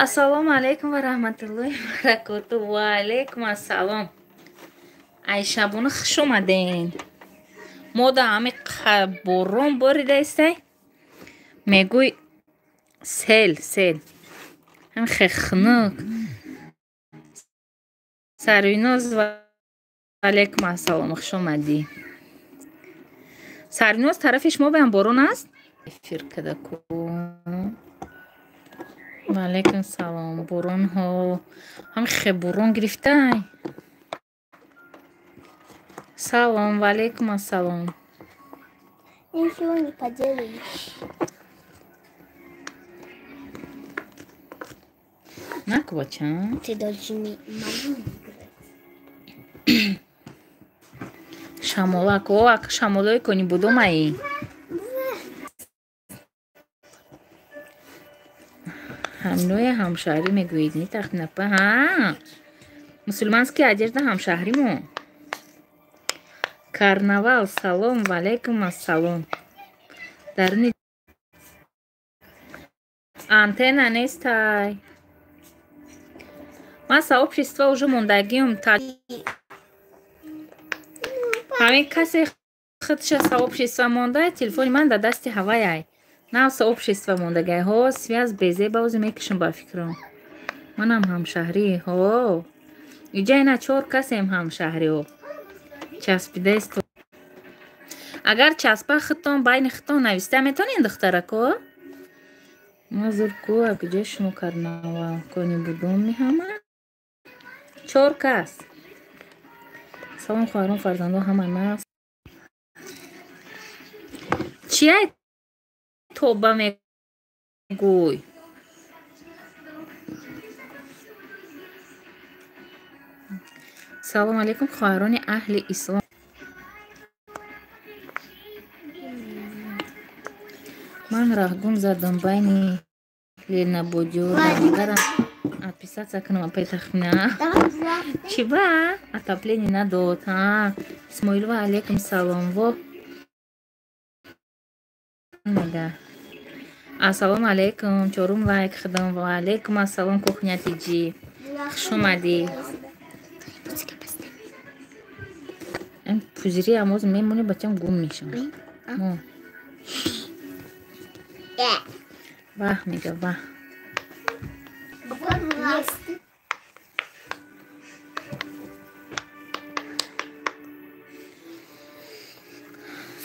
Ассалому алайкум ва раҳматуллоҳи ва баракотуҳ. Ва алайкум ассалом. Айшабону, хуш омаден. Мо да ҳами борон боридаистай, мегӯй сел, сел, ҳами хехнук. Сарвиноз, ва алайкум ассалом, хуш омадӣ. Сарвиноз, тарафи шумо баям борон аст? Эфир кадаку. Ва алайкум салом. Боронҳо, ҳами хе борон гирифтай. Салом, ва алайкум ассалом. Ничего не поделаешь. Наку, бача. Ты должен мою выиграть. Шамолак, о, ак шамолои кони будомаи. Ҳамноя ҳамшаҳрӣ мегӯед, ни тахминапа? Ҳа, мусульманский одежда ҳамшаҳримо. Карнавал, салом, ва алайкум ассалом. Даруни антенна нестай. Ман сообщество уже мондагиам. Ҳамин касе худша сообщество монда, телефони ман дар дасти ҳаваяй. Нав сообщество мондагай. Ҳо, связь безеба, ози мекушам ба фикрам. Манам ҳамшаҳрӣ. Ҳо. Иҷа ина чор касем ҳамшаҳриҳо. Часпидаист. Агар часпа, худтон байни худтон нависта метонед, духтарако? Мазур ку, акуҷо шумо, карнавал кони будум ҳама? Чор кас. Салом, хоҳарон, фарзандон, ҳама нас. Чия тоба мегӯй? Салом алейкум, хоҳарони аҳли ислом. Ман раҳгум задам байни ленабодёра. Агарам отписаться кунам, апай тахмина. Чӣ ба? Отопление надод. Ҳа. Исмоилова, алейкум салом. Во. Мега. Ассалому алейкум. Чорум лайк худам. Ва алейкум ассалом, кухня тиҷи. Хуш омадӣ. Пузири амоз мемони, бачам, гум мешавад. Ваҳ, мега, ваҳ.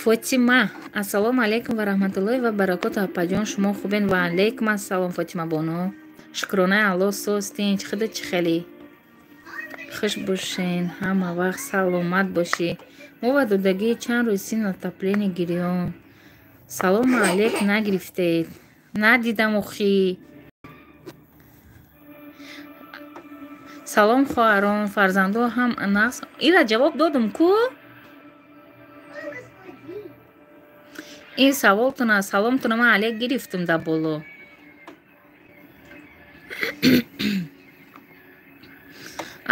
Фотима, ассалому алайкум ва раҳматуллоҳи ва баракоту, апаҷон, шумо хубен? Ва алайкум ассалом, Фотима бону. Шукронаи Аллоҳ, соз, тинч, худо чӣ хеле? Хуш бошен, ҳама вақт саломат бошӣ. Мо ва додагии чанд рӯз син отопление гирён. Салому алейк нагирифтед. Надидам охи. Салом, хоҳарон, фарзандо ҳам нақс. Ира ҷавоб додум ку? Ин саволтуна, саломтуна ман алек гирифтум дар боло.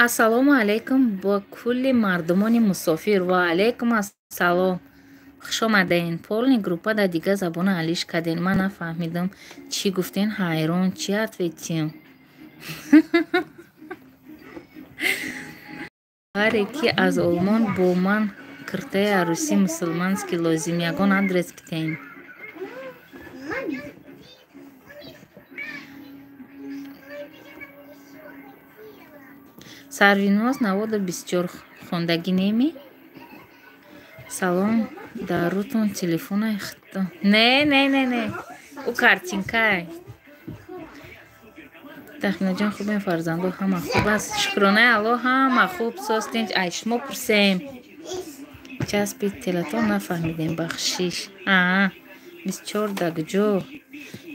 Ассалому алайкум ба кулли мардумони мусофир. Ва алайкум ассалом. Хуш омадаен. Полный группа дар дигар забона алиш карден. Ман нафаҳмидам чӣ гуфтен, ҳайрон, чӣ ответим. Ҳаре ки аз Олмон бо ман киртаи арӯсӣ мусулманский лозим, ягон адрес битен. Сарвиноз, 94 хондагӣ неми? Салом, дар рӯтон телефонаи худтон. Не, не, не, не. Ӯ картинкай. Тахминаҷон, хубем, фарзандо ҳама хуб аст. Шукронаи Аллоҳ, ҳама хуб, соз, тинч. Ай шумо пурсем. Часпи телатон нафаҳмидем, бахшиш. Аа, 24 да куҷо?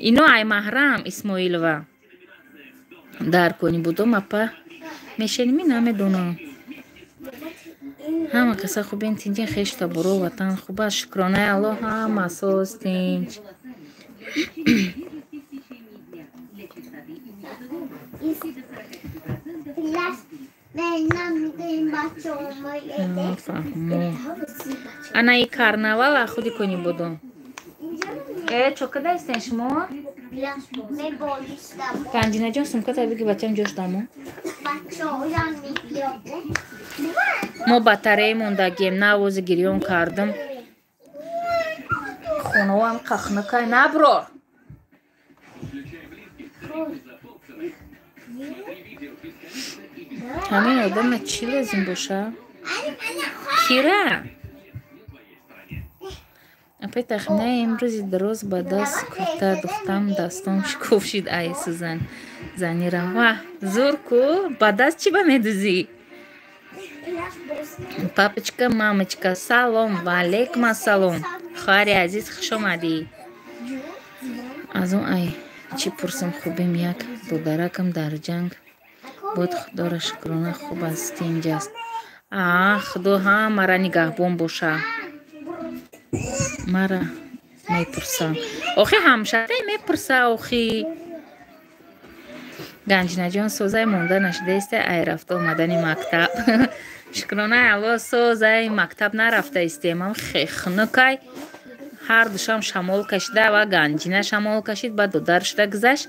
Ино ай маҳрам Исмоилова. Дар кони будом, апа мешеними, намедонам. Ҳама каса хубен, тинҷин, хешу таборо, ватан хуб аст. Шукронаи Аллоҳ, ҳама соз, тинч. Фаҳмо. Ана и карнавал худи кони будом. Э, чо кадаистен шумо? Ганҷинаҷон, сумката биги, бачам ҷош дамо. Мо батарея мондагием, навози гирён кардам. Хонаам қахнакай наброр. Ҳамин одама чӣ лозим боша? Кира? Апай тахмина имрӯзи дароз ба даст курта духтам дастом шикоф шид ай сузан занира. Ва зур ку ба даст чӣ ба медузӣ? Папочка, мамочка, салом ва алейкум ассалом. Хоҳари азиз, хуш омадӣ. Аз он ай чӣ пурсам, хубем, як додаракам дар ҷанг буд, худоро шукрона хуб аст, тинҷ аст. Аа, худо ҳамара нигаҳбон боша. Мара мепурсам. Охи ҳамшаре мепурса охи. Ганҷинаҷон, созай монда нашудаисте ай рафта омадани мактаб. Шукронаи Алло, созай мактаб нарафта истем. Ам хунукай. Ҳар душам шамол кашида ва Ганҷина шамол кашид, ба додар шуда гузашт.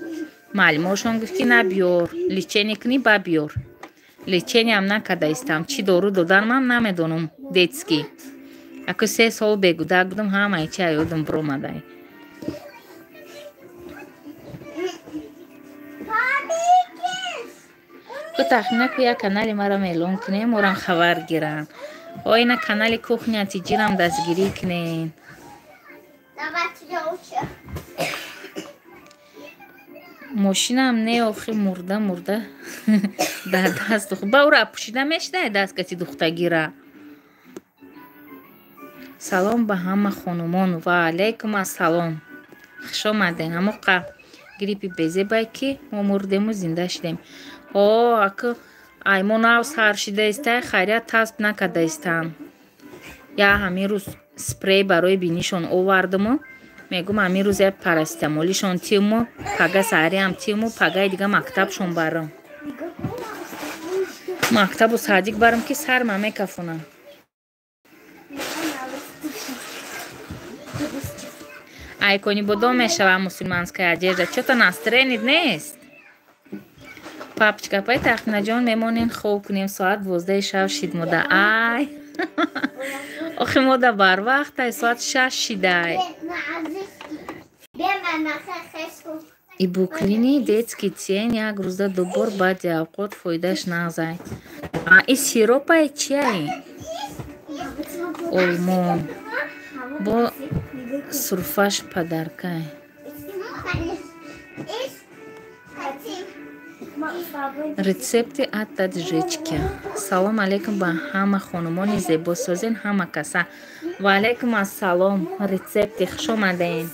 Маълимошон гуфт ки набиёр, лечение кунӣ ба биёр. Лечениям накарда истам. Чӣ дору доданмам намедонам, детский. Аку 3 сол бегудак будам, ҳамаи чи аёдам биромадай. Ку тахмина ку як канали маро эълон кунем, морам хабар гирам. О, ина канали кухня тиҷирам дастгирӣ кунен. Мошинам не охи мурда мурда дар даст ба ура пӯшида мешидай даст кати духтагира. Салом ба ҳама хонумон ва алайкум ассалом. Хуш омадем. Ҳамоқа гриппи безебай ки мо мурдему зинда шудем. О, аку ай мо нав сар шидаистай, хайрият тасб накардаистам. Я ҳамин рӯз спрей барои бинишон овардаму мегум ҳамин рӯз я параситамолишон тиму, пага саҳариам тиму, пагаи дига мактабшон барам. Мактабу садик барам ки сарма мекафонам. Айкони бодом мешава мусульманская одежда. Чё-то настроение нест. Папочка, пай тахминаҷон мемонем хоб кунем, соат 12 шаб шид мода. Ай. Охи мода барвақт ай соат 6 шидай. Ибуклини детский тень як рӯза дубор баъди авқот фоидаш нағзай. А и сиропай чиай? Олмон. Бо сурфаш падаркай. Рецепти от таджички. Салом алейкум ба ҳама хонумони зебосозен ҳама каса. Ва алейкум ассалом. Рецепти хуш омадем.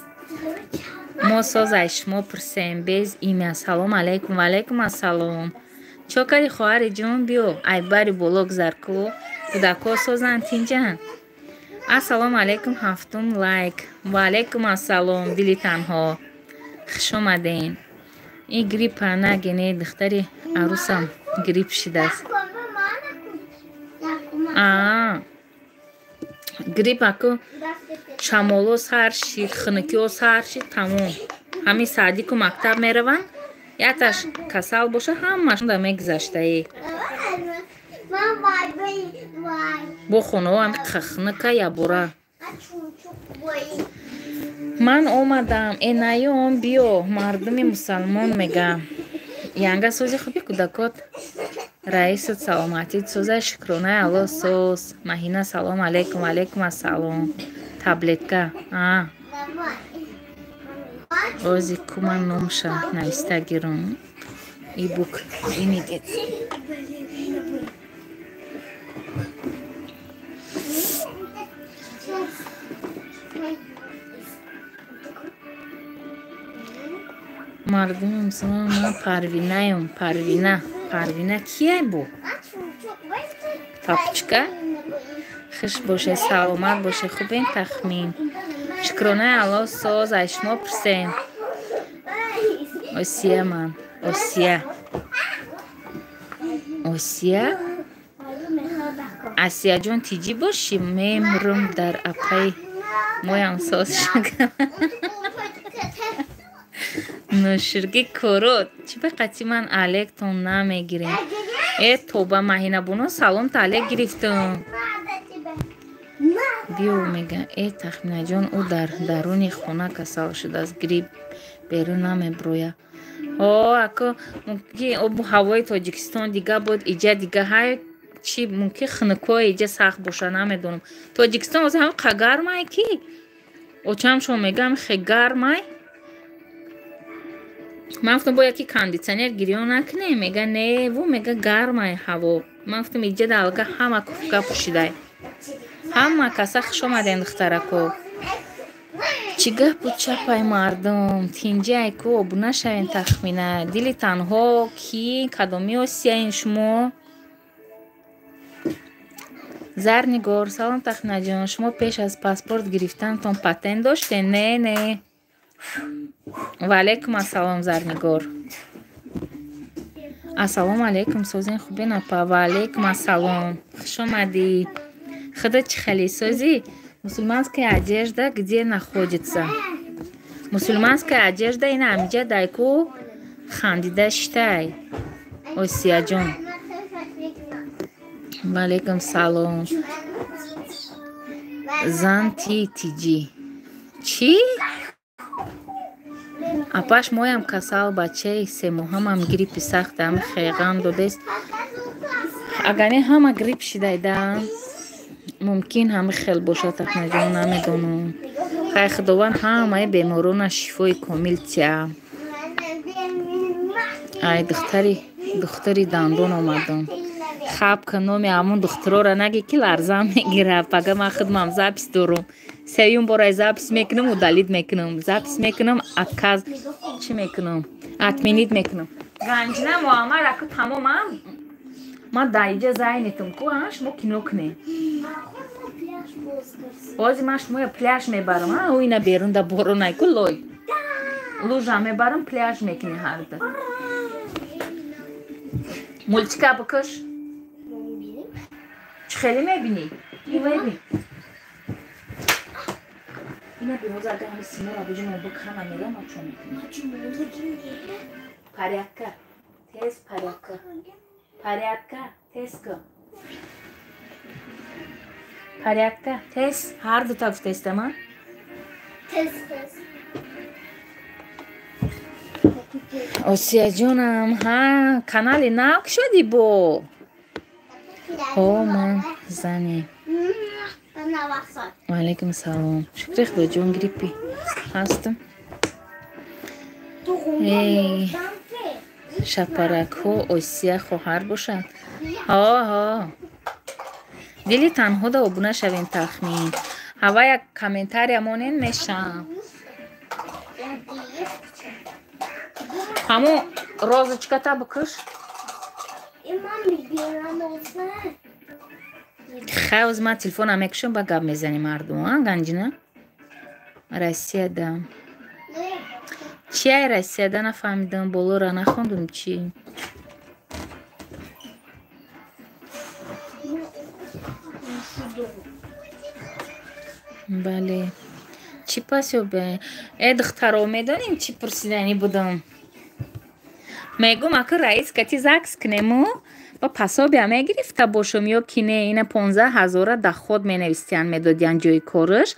Мо созай шумо пурсем без имя. Салом алейкум. Ва алейкум ассалом. Чо кари хоҳари ҷон, биё ай бари боло гузар ку. Кӯдако созанд тинҷан. Ассалому алейкум, ҳафтум лайк. Ва алейкум ассалом, дили танҳо. Хуш омадем. И гриппа нагене, духтари арусам грипп шидааст. Аа. Грипп аку шамоло сар шид, хунукиҳо сар шид, тамом. Ҳамин саадику мактаб мераванд, якташ касал боша, ҳамашон да мегузаштаи. Бо хонаҳоам хахнака ябора. Ман омадам, э наём, биё, мардуми мусалмон мега. Янга сози хуби кӯдакот. Раисат саломатит соза, шукронаи Алло соз. Маҳина салом алейкум, алейкум ассалом. Таблетка. А. Ози куман номша нависта гирум. Ибук инидет. Мардуми мусулмон ман Парвинаем. Парвина. Парвина кияй бу? Папочка? Хуш боше, саломат боше, хубен тахмин. Шукронаи Алло соз, ай шумо пурсем. Осия ман. Осия. Осия? Асияҷон тиҷӣ бошӣ? Мемрум дар апаи моям соз шуд. Нуширги корот. Чӣ ба қати ман алектон намегирем? Э, тоба Маҳинабону салом та алек гирифтам. Биё мега. Э, Тахминаҷон, ӯ дар даруни хона касал шудааст. Грипп берун намеброяд. О, ако мумкин обу ҳавои Тоҷикистон дига буд, иҷа дига ҳай чӣ мумкин хунукҳои иҷа сахт боша, намедонам. Тоҷикистон ҳозир ҳам қа гармай ки? Очамшон мегам хе гармай. Ман гуфтам бояд ки кондитсионер гирён накунем, мега не, ву мега гармай ҳаво. Ман гуфтам иҷа далга ҳама куфка пӯшидай. Ҳама каса хуш омадем духтарако. Чӣ гапу чапай мардум, тинҷай ку обуна шавем Тахмина. Дили танҳо ки кадоми осияин шумо? Зарнигор, салом Тахминаҷон, шумо пеш аз паспорт гирифтантон патент доштед? Не, не. Ва алайкум ассалом Зарнигор. Ассалому алайкум, созен хубен апа. Ва алайкум ассалом. Хуш омадӣ. Худо чӣ хеле созӣ? Мусульманская одежда где находится? Мусульманская одежда ина амиҷа дайку хандида шитай. Осияҷон. Ва алайкум салом. Зан ти тиҷи. Чӣ? Апаш моям касал бачаи семоҳамам гриппи сахтам хеғам додест. Агар не ҳама грипп шидайда, мумкин ҳами хел бошад Тахминаҷон, намедонам. Хай Худованд ҳамаи беморона шифои комил тия. Ай духтари дандон омадам. Хаб ка номи ҳамун духтурора наги ки ларзам мегирад. Пага ман худмам запись дорум. Сеюм бора запись мекунам, удалить мекунам. Запись мекунам, отказ чӣ мекунам? Отменить мекунам. Ганҷина Муаммар аку тамомам. Ман дар иҷа зайнитум ку, а шумо кино кунед. Ҳозир ман шумоя пляж мебарам, а ӯ ина берун да боронай ку лой. Лужа мебарам, пляж мекунӣ ҳарда. Мультика бикаш. Чӣ хеле мебинӣ? Мебинӣ? Ина бимоза агар ҳами симора биҷумо бикана мерам, ма чо мекунам? Порядка. Тез порядка. Порядка, тез ку. Порядка, тез. Ҳар дута гуфтаистам, а? Тез, тез. Осияҷонам, ҳа, канали нав кушодӣ бо? Ҳо, ман зане. Ва алайкум салом. Шукри Худоҷон гриппи ҳастам. Эй, шапаракҳо Осия хоҳар бошад? Ҳо, ҳо. Дили танҳо да обуна шавем Тахмин. Ҳава як комментария монен мешам. Ҳамун розочката бикуш. Хай оз ман телефонам мекушам, ба гап мезанем мардум, а Ганҷина? Россияда. Чи ай Россияда нафаҳмидам, болора нахондум чӣ? Бале. Чӣ пас ёбе? Э, духтаро, медонем чӣ пурсиданӣ будам? Мегум ака раис кати ЗАГС кунему ба пособия мегирифта бошум ё ки не? Ина 15 ҳазора доход менавистиян медодиян ҷои кораш.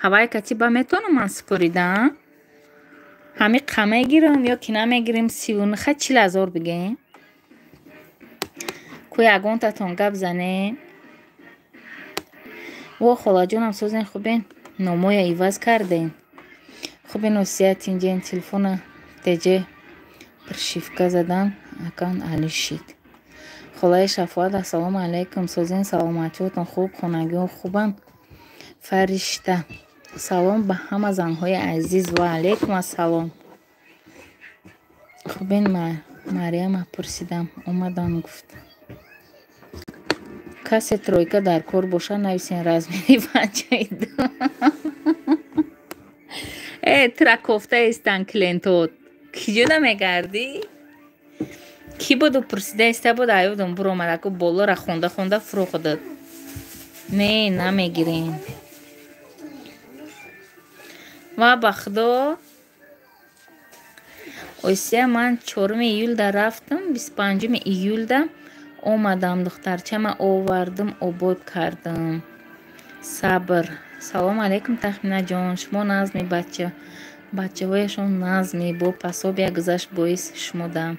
Ҳавай кати ба метавонам ман супоридан? Ҳами қа мегирам ё ки намегирим? 39 40 ҳазор бигем. Ку ягонтатон гап занем. Во холаҷонам созен хубен? Номоя иваз кардем. Хубен Осия тинҷен телефона теҷе прошивка задан акан али шид. Холаи Шафоат ассалому алайкум. Созен саломатиҳотон хуб, хонагиҳо хубанд? Фаришта. Салом ба ҳама занҳои азиз. Ва алайкум ассалом. Хубен Марьяма пурсидам, омадан гуфт. Касе тройка дар кор боша нависен размери 52. Э, тура кофта истан клиентот. Киҷо намегардӣ? Кӣ буду пурсида иста буд, аёдам буромад, аку болора хонда хонда фурӯ худад. Не, намегирем. Ва ба худо Осия, ман 4 июлда рафтам, 25 июлда омадам, духтарчама овардам, обод кардам. Сабр. Салом алейкум, Тахминаҷон. Шумо назми бача. Бачаҳояшон назми бо пособия гузашт боис шумода.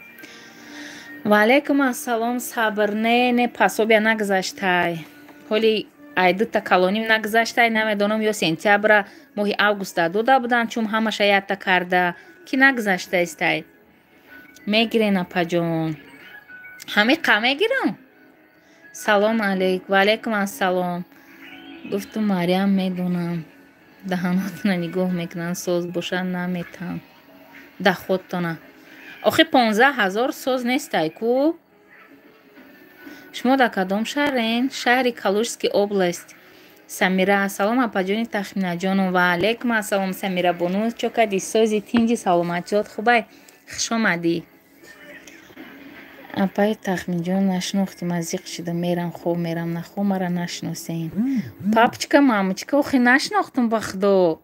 Ва алейкум ассалом, Сабр. Не, не, пособия нагузаштай. Ҳоли ай дута калоним нагузаштай, намедонам ё сентябра моҳи августа дода буданд, чун ҳамаша якта карда, ки нагузаштаистай. Мегирен, апаҷон. Ҳамиқа мегирам? Салом алейк. Ва алейкум ассалом. Гуфту Мариям медонам. Даҳанотона нигоҳ мекунанд, соз бошад наметам. Даходтона. Охи 15 000 соз нестай ку? Шумо дар кадом шаҳрен? Шаҳри Калужский область. Самира, салом апаҷони Тахминаҷоном. Ва алейкум ассалом, Самира бону. Чо кади сози тинҷи саломатиёт хубай? Хуш омадӣ. Апаи Тахминҷон нашинохтим, аз зиқ шуда мерам, хоб мерам, нахо мара нашиносем. Папочка, мамочка, охи нашинохтум ба худо.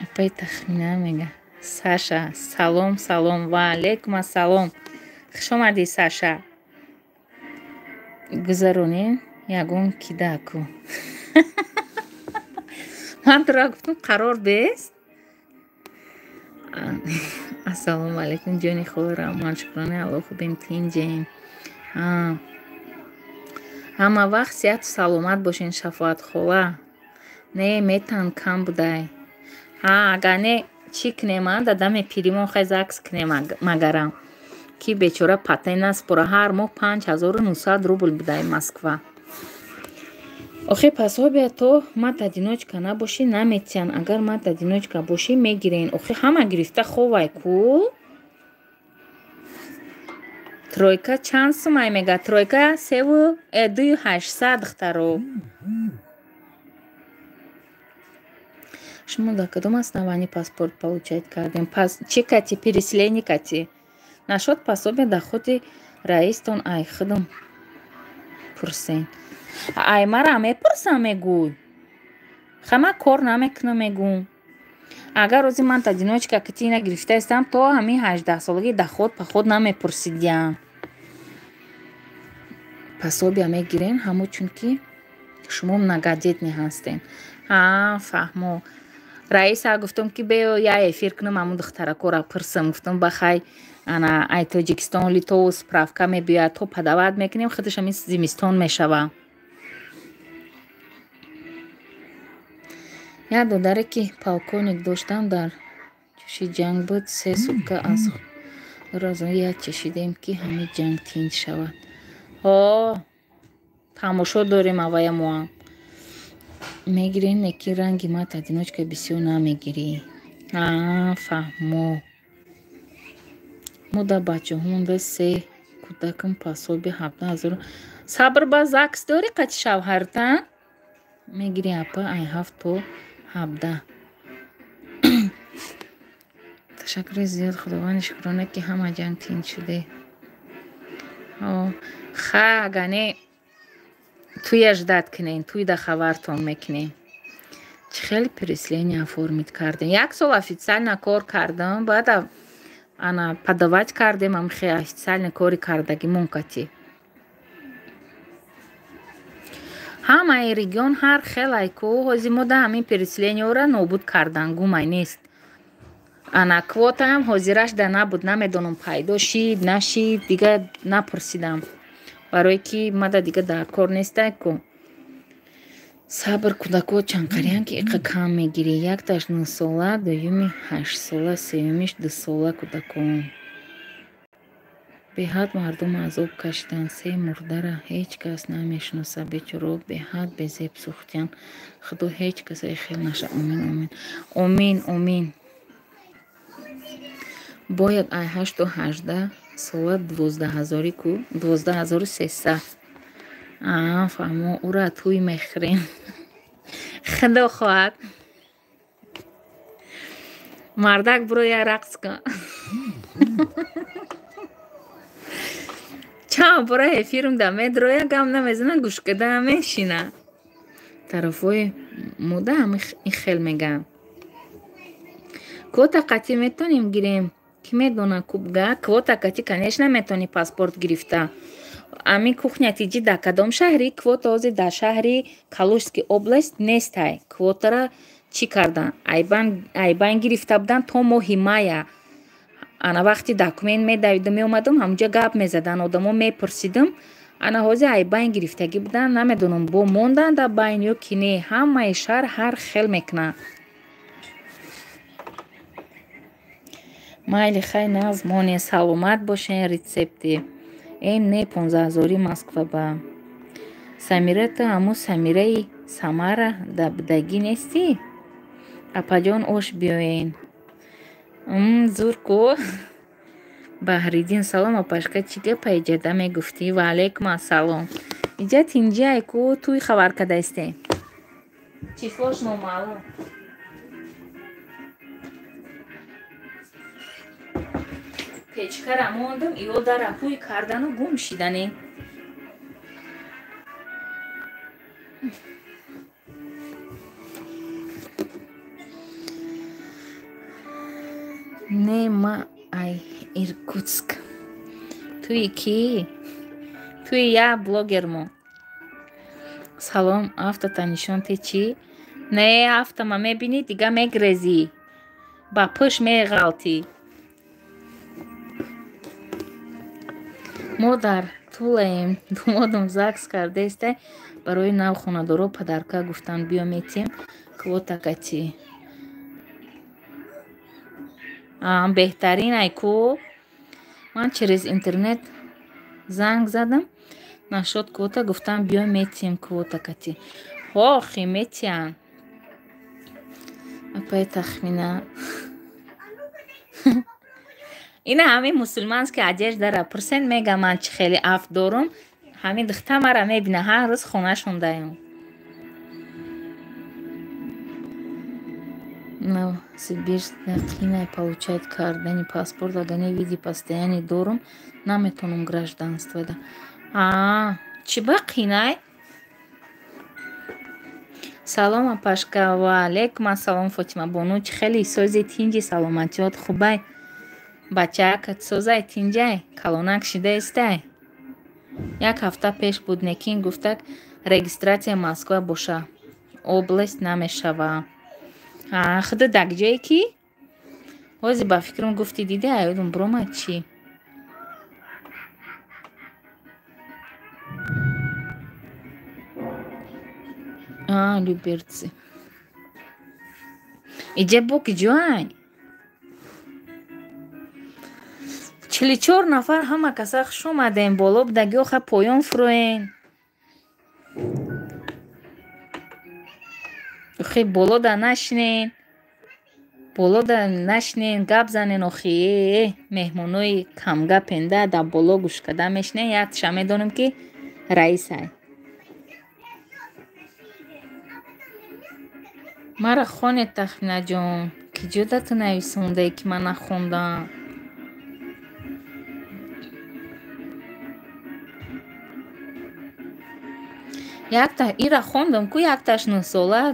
Апаи Тахмина мега. Саша, салом, салом. Ва алейкум ассалом. Хуш омадӣ, Саша. Гузаронем ягон кидаку. Ман туро гуфтам қарор бест. Ассалому алейкум, ҷони холара. Ман шукрони Аллоҳ хубем, тинҷем. Ҳама вақт сиҳату саломат бошен, Шафоат хола. Не, метан кам будай. Ҳа, агар не чӣ кунем, а? Дадаме пиримон хай закс кунем магарам. Ки бечора патент наспора, ҳар моҳ 5900 рубл будай Москва. Охи пособия то мат одиночка набошӣ наметиҳанд. Агар мат одиночка бошӣ мегирен. Охи ҳама гирифта ховай ку? Тройка чанд сумай мега? Тройка 2800 духтаро. Шумо дар кадом основании паспорт получать кардем? Чӣ кати? Переселение кати? Нашод пособия доходи раистон ай худам пурсен. Ай мара мепурсам мегӯй. Хама кор намекунам мегӯм. Агар рӯзи ман одиночка кати ина гирифтаистам, то ҳамин 18-солагӣ доход поход намепурсидиям. Пособия мегирен ҳамо чунки шумо многодетный ҳастен. Ҳа, фаҳмо. Раиса гуфтам ки беё я эфир кунам, ҳамун духтаракора пурсам. Гуфтам бахай ана ай Тоҷикистон лито справка мебиёяд, то подават мекунем, худаш ҳамин зимистон мешава. Як додаре ки полковник доштам дар ҷӯши ҷанг буд, 3 сутка аз розон як чешидем ки ҳамин ҷанг тинҷ шавад. Ҳо, тамошо дорем авая моам. Мегирем, неки ранги мат одиночка бисёр намегирӣ. А, фаҳмо. Мо дар бачаҳомонда 3 кӯдакам пособи 17 000. Сабр ба закс дорӣ қати шавҳарта? Мегирӣ апа ай 7 то 17. Ташаккури зиёд, Худованди шукрона ки ҳама ҷанг тинҷ шуде. Ха, агар не туя ждат кунем, туйда хабартон мекунем. Чӣ хеле переселение оформить кардем. Як сол официально кор кардам, баъд ана подавать кардем, ам хе официально кори кардагимон кати. Ҳамаи регион ҳар хелай ку, ҳози мо да ҳамин переселениеро нобуд кардан, гумай нест. Ана квотаам ҳозираш да набуд, намедонам пайдо шид, нашид, дига напурсидам. Барое ки мада дига дар кор нестай ку. Сабр кӯдако чанқариян ки иқа кам мегирӣ. Якташ 9 сола, дуюми 8 сола, сеюмиш 2 сола кӯдакон. Беҳад мардум азоб кашиданд. 3 мурдара ҳеҷ кас намешиноса. Бечоро беҳад безеб сӯхтиянд. Худо ҳеҷ каса хел наша. Омин, омин. Омин, омин. Бояд ай 8 то 18 сола 12 000 ку, 12300. А, фаҳмо, ура туй мехӯрем. Худо хоҳад. Мардак буро я рақс кун. Чанд бора эфирм да медроя, гам намезана, гӯш када мешина. Тарафҳои мода ҳам ин хел мегӯянд. Квота қатӣ метонем гирем? Ки медона кубга? Квота қатӣ, конечно, метонӣ паспорт гирифта. Ами кухня тиҷи дар кадом шаҳри? Квота ҳозир дар шаҳри Калужский область нестай. Квотара чӣ кардан? Айбан гирифта будан то моҳи мая. Ана вақти документ медавидам, меомадам, ҳамунҷа гап мезадан, одамо мепурсидам. Ана ҳозир айбайн гирифтагӣ будан, намедонам бо мондан дар байн ё ки не. Ҳамаи шаҳр ҳар хел мекунад. Майли хай нағз монед, саломат бошед. Рецепти не 15 000 Москва ба. Самира, ту ҳамун Самираи Самара да будагӣ нестӣ? Апаҷон, ош биёен. Зур ку. Баҳриддин, салом апашка, чӣ гапа иҷада мегуфтӣ? Ва алайкум ассалом. Иҷа тинҷиай ку, туй хабар кадаистем. Числош номаълум. Печкара мондам, ё дара ҳуй кардану гум шидане. Не, ма ай Иркутск. Туи кӣ? Туи я блогермо. Салом, афтата нишон те чӣ? Не, афтама мебинӣ, дига мегрезӣ. Ба пӯш меғалтӣ. Мо дар Тулаем, думодум загс кардестай, барои нав хонадоро падарка гуфтан биё метиҳем квота кати. Беҳтарин ай ку. Ман через интернет занг задам, нашод квота, гуфтам биё метиҳем квота кати. Охи метиҳанд. Апай тахмина. Ина ҳамин мусулмански одеждара пурсен, мега ман чӣ хеле афт дорум. Ҳамин духта мара мебина, ҳар рӯз хонашон даем. Новосибирск қинай получать кардани паспорт, агар не види постоянный дорум, наметонам гражданство да. Чӣ ба қинай? Салом апашка, ва алайкум ассалом Фотима бону, чӣ хеле сози тинҷи, саломатиёт хубай? Бачаакат созай тинҷай, калонак шидаистай? Як ҳафта пеш буд, некин гуфтак регистратсия Москва боша, область намешава. Худо даг ҷое ки? Ҳозир ба фикрам гуфтӣ, диди аёдум биромад чӣ? Люберцы. Иҷа бо киҷоай? 44 нафар ҳама каса хуш омадем. Боло будагӣ оха поён фуроен. Охи боло да нашинен. Боло да нашинен, гап занен охи. Меҳмонои камгапенда дар боло гӯш карда мешинен. Якша медонем ки раисай. Мара хонед Тахминаҷон. Киҷо да ту нависондае ки ман нахондам? Якта ира хондам ку, якташ 9 сола,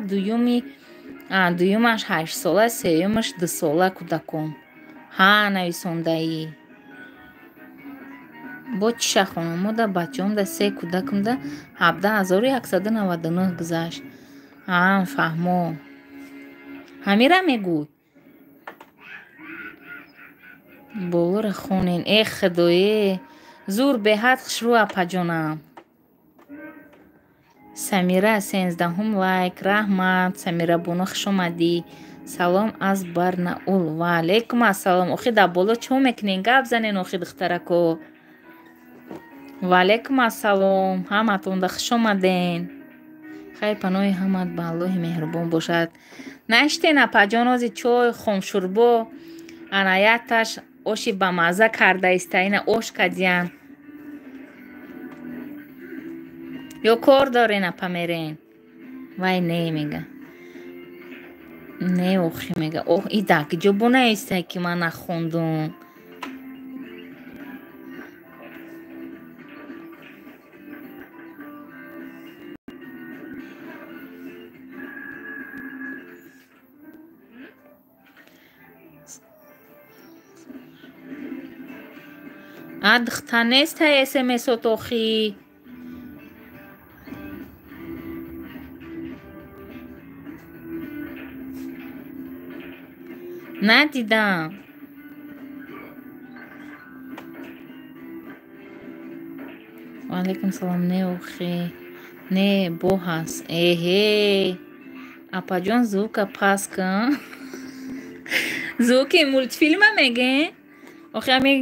дуюмаш 8 сола, сеюмаш 2 сола кӯдакон. Ҳа, нависондаӣ. Бо чиша хонам? Мо да бачаҳом да се кӯдакам да 17 199 гузашт. Фаҳмо. Ҳамира мегӯй? Болора хонен. Э худое, зур беҳад хушрӯ апаҷонам. Самира 13-ум лайк, раҳмат. Самира бону, хуш омадӣ. Салом аз Барнаул. Ва алайкум ассалом. Охи дар боло чӣ мекунен? Гап занен охи духтарако. Ва алайкум ассалом. Ҳаматонда хуш омаден. Хайр, паноҳи ҳамат ба Аллоҳи меҳрубон бошад. Наштен апаҷон, ози чой, хомшӯрбо, ана якташ оши бамазза кардаиста, ина ош кадиян. Ё кор дорен апа мерен? Вай не мега. Не охи мега. Ох, и дар киҷо бонаистай ки ман нахондум? А духта нестай смсот охи. Надидам. Ваалайкум салом. Не охи. Не бо ҳаст. Эҳе. Апаҷон звука пас кун. Звуки мультфилма мегӯ? Охи ҳамин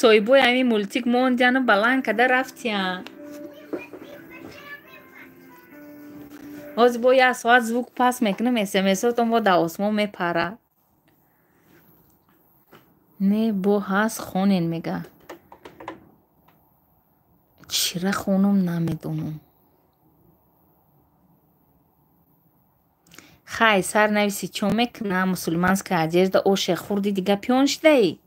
соҳибои ҳамин мультик мондияну баланд карда рафтиян. Ҳозир бо як соат звук пас мекунам, смсотон бо дар осмон мепарад. Не бо ҳаст хонен мега. Чира хонум намедонам. Хай сар нависи чо мекунам мусульманская одежда оше хурди дига пиён шидаӣ?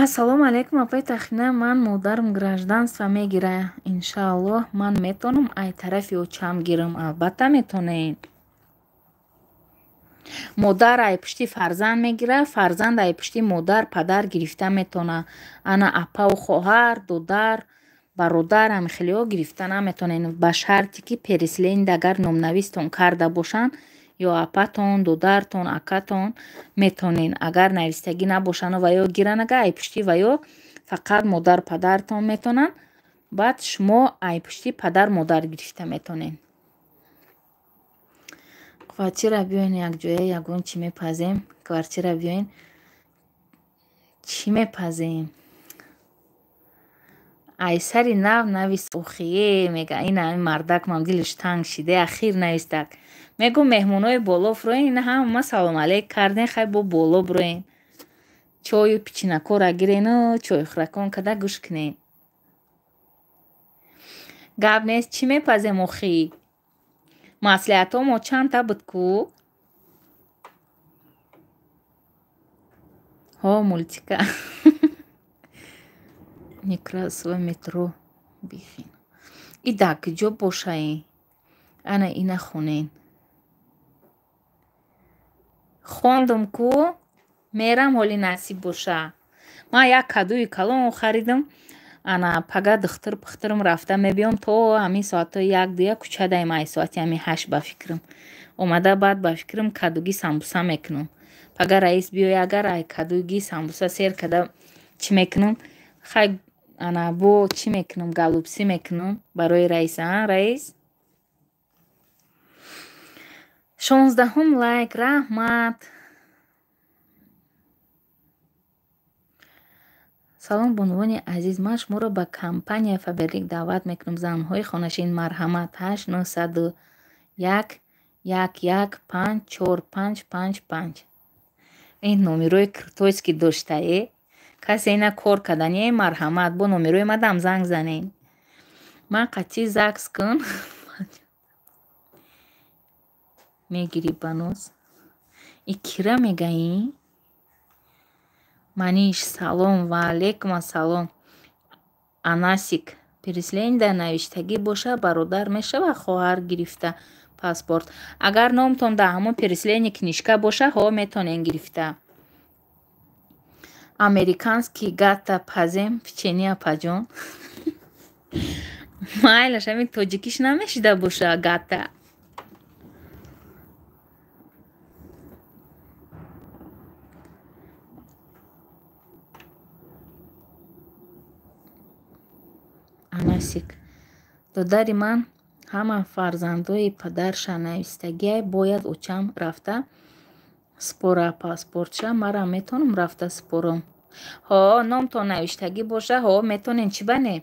Ассалому алайкум апаи Тахмина, ман модарам гражданство мегира. Иншааллоҳ ман метонам ай тарафи очам гирам. Албатта метонед. Модар ай пушти фарзанд мегира, фарзанд ай пушти модар падар гирифта метона. Ана апаву хоҳар, додар, бародар ҳамихелиҳо гирифта наметонед. Ба шарте ки переселение агар номнавистон карда бошанд, ё апатон, додартон, акатон метонед. Агар навистагӣ набошану ва ё гиранд, ага ай пушти ва ё фақат модар падартон метонанд, баъд шумо ай пушти падар модар гирифта метонед. Квартира биёен якҷоя ягон чӣ мепазем. Квартира биёен чӣ мепазем? Ай сари нав навис охие мега. Ин ҳамин мардак мам дилаш танг шиде, ахир навистак. Мегӯ меҳмонои боло фуроен, ина ҳама салом алейк карден, хай бо боло буроен. Чою пичинакора гирену чойхӯракон када гӯш кунен. Гап нест, чӣ мепазем охӣ? Маслиҳатҳо мо чандта буд ку? Ҳо, мультика. Некрасова метро бихин. И дар куҷо бошаи? Ана ина хонен. Хондум ку, мерам ҳоли насиб боша. Ман як кадуи калон харидам. Ана пага духтур пухтурам рафта мебиём то ҳамин соатҳои як дуя кӯча даем, ай соати ҳамин 8 ба фикрам. Омада баъд ба фикрам кадуги самбуса мекунам. Пага раис биёя агар ай кадуги самбуса сер када чӣ мекунам? Хай ана бо чӣ мекунам? Галупсӣ мекунам барои раис, а раис? 16-ум лайк, раҳмат. Салом бонувони азиз, ман шуморо ба компания Фаберлик даъват мекунам. Занҳои хонашин марҳамат 8 901 1 1 5 4 5 5 5. Ин номерои крутойски доштае. Касе ина кор кардание марҳамат бо номерои мадам занг занед. Ман қатъи загс кун. Мегирӣ баноз. И кира мегаӣ? Маниш, салом, ва алейкум ассалом. Анасик, переселение дар навиштагӣ боша, бародар мешава хоҳар гирифта паспорт. Агар номтон дар ҳамон переселение книжка боша, ҳо метонен гирифта. Американский гата пазем, печенье апаҷон. Майлаш, ҳамин тоҷикиш намешида боша гата. Анасик, додари ман ҳама фарзандои падарша навистагиай, бояд очам рафта спора паспортша, марам метонам рафта спорам. Ҳо, номтон навиштагӣ боша, ҳо метонен, чӣ ба не?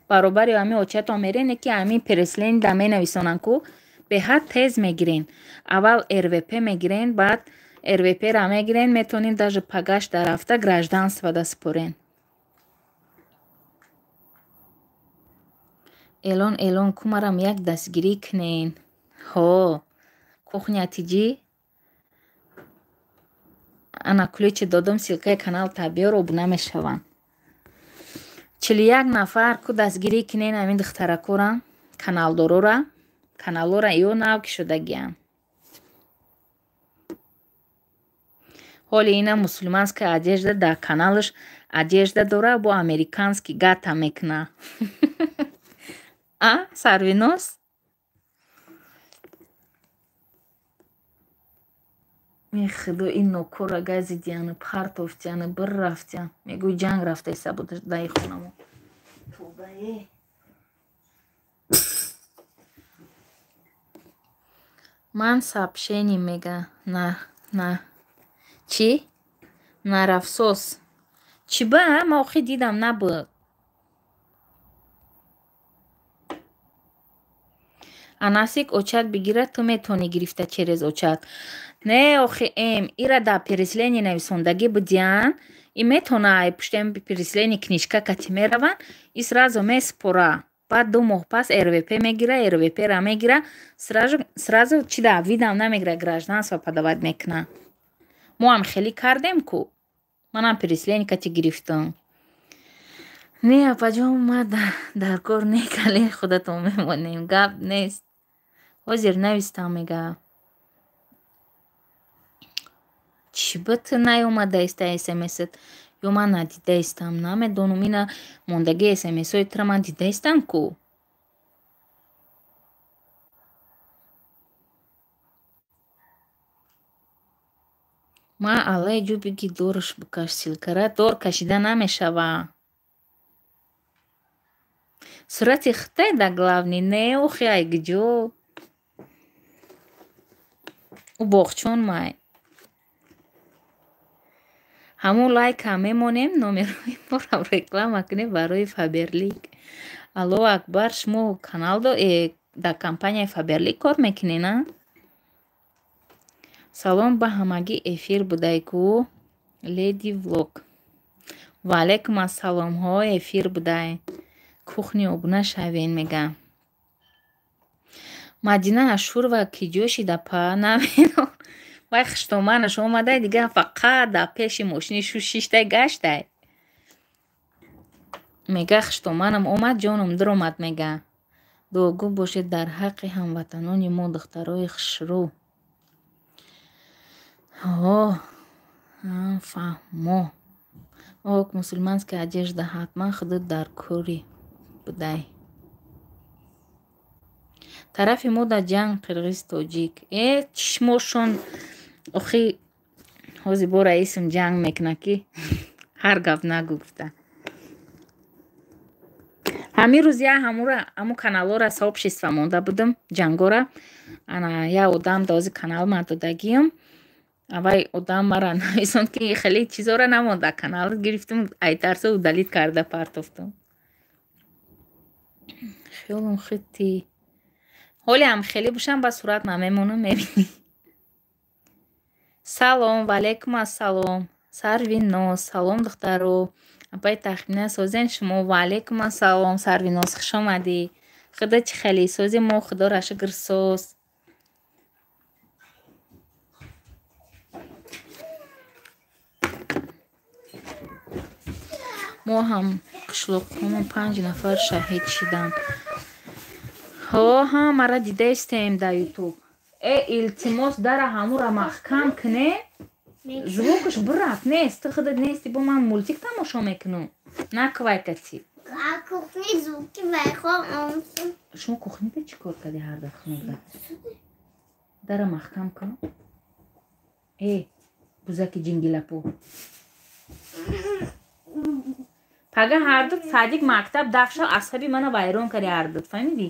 Баробари ҳамин очатон мерене ки ҳамин переселение да менависонанд ку, беҳад тез мегирен. Аввал РВП мегирен, баъд РВП-ра мегирен, метонен даже пагаш дар рафта гражданство да спорен. Элон элон кумарам як дастгирӣ кунен. Ҳо, кухня тиҷӣ. Ана ключи додам, ссылкаи канал табиёр обуна мешаванд. 41 нафар ку дастгирӣ кунен ҳамин духтаракора, каналдорора. Каналора ё нав ки шудагиам. Ҳоли ина мусульманская одежда дар каналаш одежда дора, бо американский гата мекуна. А, Сарвиноз? Е худо, ин нокора газидияну партофтияну бир рафтиян. Мегӯй ҷанг рафтаиса буд даи хонамо. Товбае. Ман сообщение мега на на чӣ? Нарафсос. Чӣ ба? Ман охи дидам набуд. Анасик очат бигирад, ту метавонӣ гирифта через очат. Не, охи ира дар переселение нависондагӣ будиян, и метавона ай пуштаи переселение книжка кати мераванд, и сразу меспора. Баъд 2 моҳ пас РВП мегира, РВП-ра мегира, сразу чи да видам намегира, гражданство подавать мекуна. Мо ҳам хеле кардем ку. Манам переселение кати гирифтам. Не, апаҷон, ма дар кор не, кале худатон мемонем, гап нест. Ҳозир навистам мега. Чӣ ба ту наёмадаиста смсат? Ё ман надидаистам, намедонам, ина мондагии смсҳои тура ман дидаистам ку. Ман аллаи ҷӯ биги дорш бикаш силкара, дор кашида намешава. Сурати хитай да главни, не охи ай гиҷо. Ӯ боғчон май. Ҳамун лайка мемонем, номерҳои моро реклама кунем барои Фаберлик. Аллоҳу акбар, шумо канал дар компанияи Фаберлик кор мекунед, а? Салом ба ҳамагӣ, эфир будай ку? Леди Влог. Ва алайкум ассалом, ҳо эфир будай. Кухни обуна шавен мегам. Мадина Ашурова ки ҷо шида па намедон. Вай хуштоманаш омадай, дига фақат дар пеши мошини шу шиштай гаштай. Мега хуштоманам омад, ҷоном дуромад мега. Дуогӯ бошед дар ҳаққи ҳамватанони мо, духтарои хушрӯ. Ҳо, фаҳмо. Ок, мусульманская одежда ҳатман худат дар кори будай. Тарафи мо дар ҷанг қирғиз тоҷик. Э, чишмошон охи ҳозир бо раисм ҷанг мекунад ки ҳар гап нагӯ гуфта. Ҳамин рӯз я ҳамура ҳаму каналора сообщество монда будам, ҷангора. Ана я одам дози канал ма додагиям. Авай одам мара нависонд ки хеле чизора намонда канал гирифтам, айтарса удалить карда партофтам. Хиёлам хити. Ҳоле ҳам хеле бошам ба сурат намемонам, мебинӣ. Салом, ва алайкум ассалом. Сарвиноз, салом духтаро. Апай Тахмина созен шумо, ва алайкум ассалом, Сарвиноз, хуш омадӣ. Худо чӣ хеле сози мо, худоро шукр соз. Мо ҳам қишлоқҳомо 5 нафар шаҳид шиданд. Ҳо, ҳамаро дидаистем дар Ютуб. Э, илтимос, дара ҳамура маҳкам куне. Звукаш бирафт, нест, ту худат нести, бо ман мультик тамошо мекунам. Наквай кати. Кухни звуки вайхом омсум. Шумо кухнида чӣ кор кардӣ ҳар дафъа хунукда? Дара маҳкам кун. Э, бузаки ҷингилапо. Пага ҳарду садик мактаб дафша асаби мана вайрон карди ҳарду, фаҳмидӣ?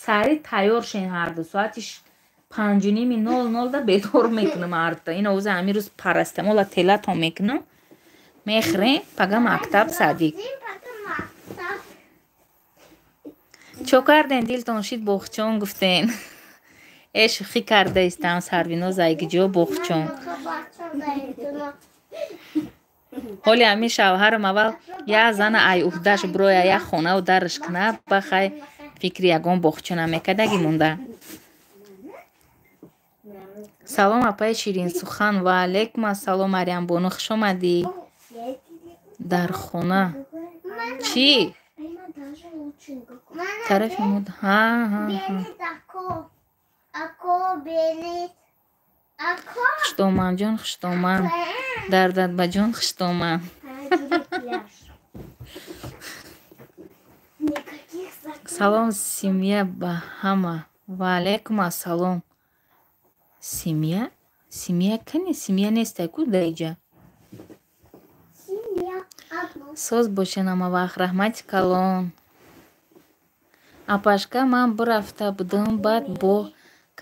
Сари тайёр шен ҳарду, соати 5:30 да бедор мекунам ҳарду. Ин овоза ҳамин рӯз парастамола телатон мекунам. Мехӯрем, пага мактаб садик. Чо карден дилтон шид боғчон гуфтен. Э, шӯхӣ кардаистам, Сарвиноз айгиҷо боғчон. Ҳоли ҳамин шавҳарам аввал я зана ай уҳдаш бироя, я хонаву дараш куна, ба хай фикри ягон боғчона мекардаги монда. Салом апаи Ширинсухан, ва алайкум ассалом, Марьямбону, хуш омадӣ. Дар хона чӣ? Тарафи мо ҳа ҳа. Хуштоманҷон, хуштоман. Дардатбаҷон, хуштоман. Салом семья ба ҳама. Ва алайкум ассалом. Семья? Семья кани? Семья нестай ку дар иҷа? Соз бошен ҳама вақт. Раҳмати калон. Апашка, ман бирафта будам, баъд бо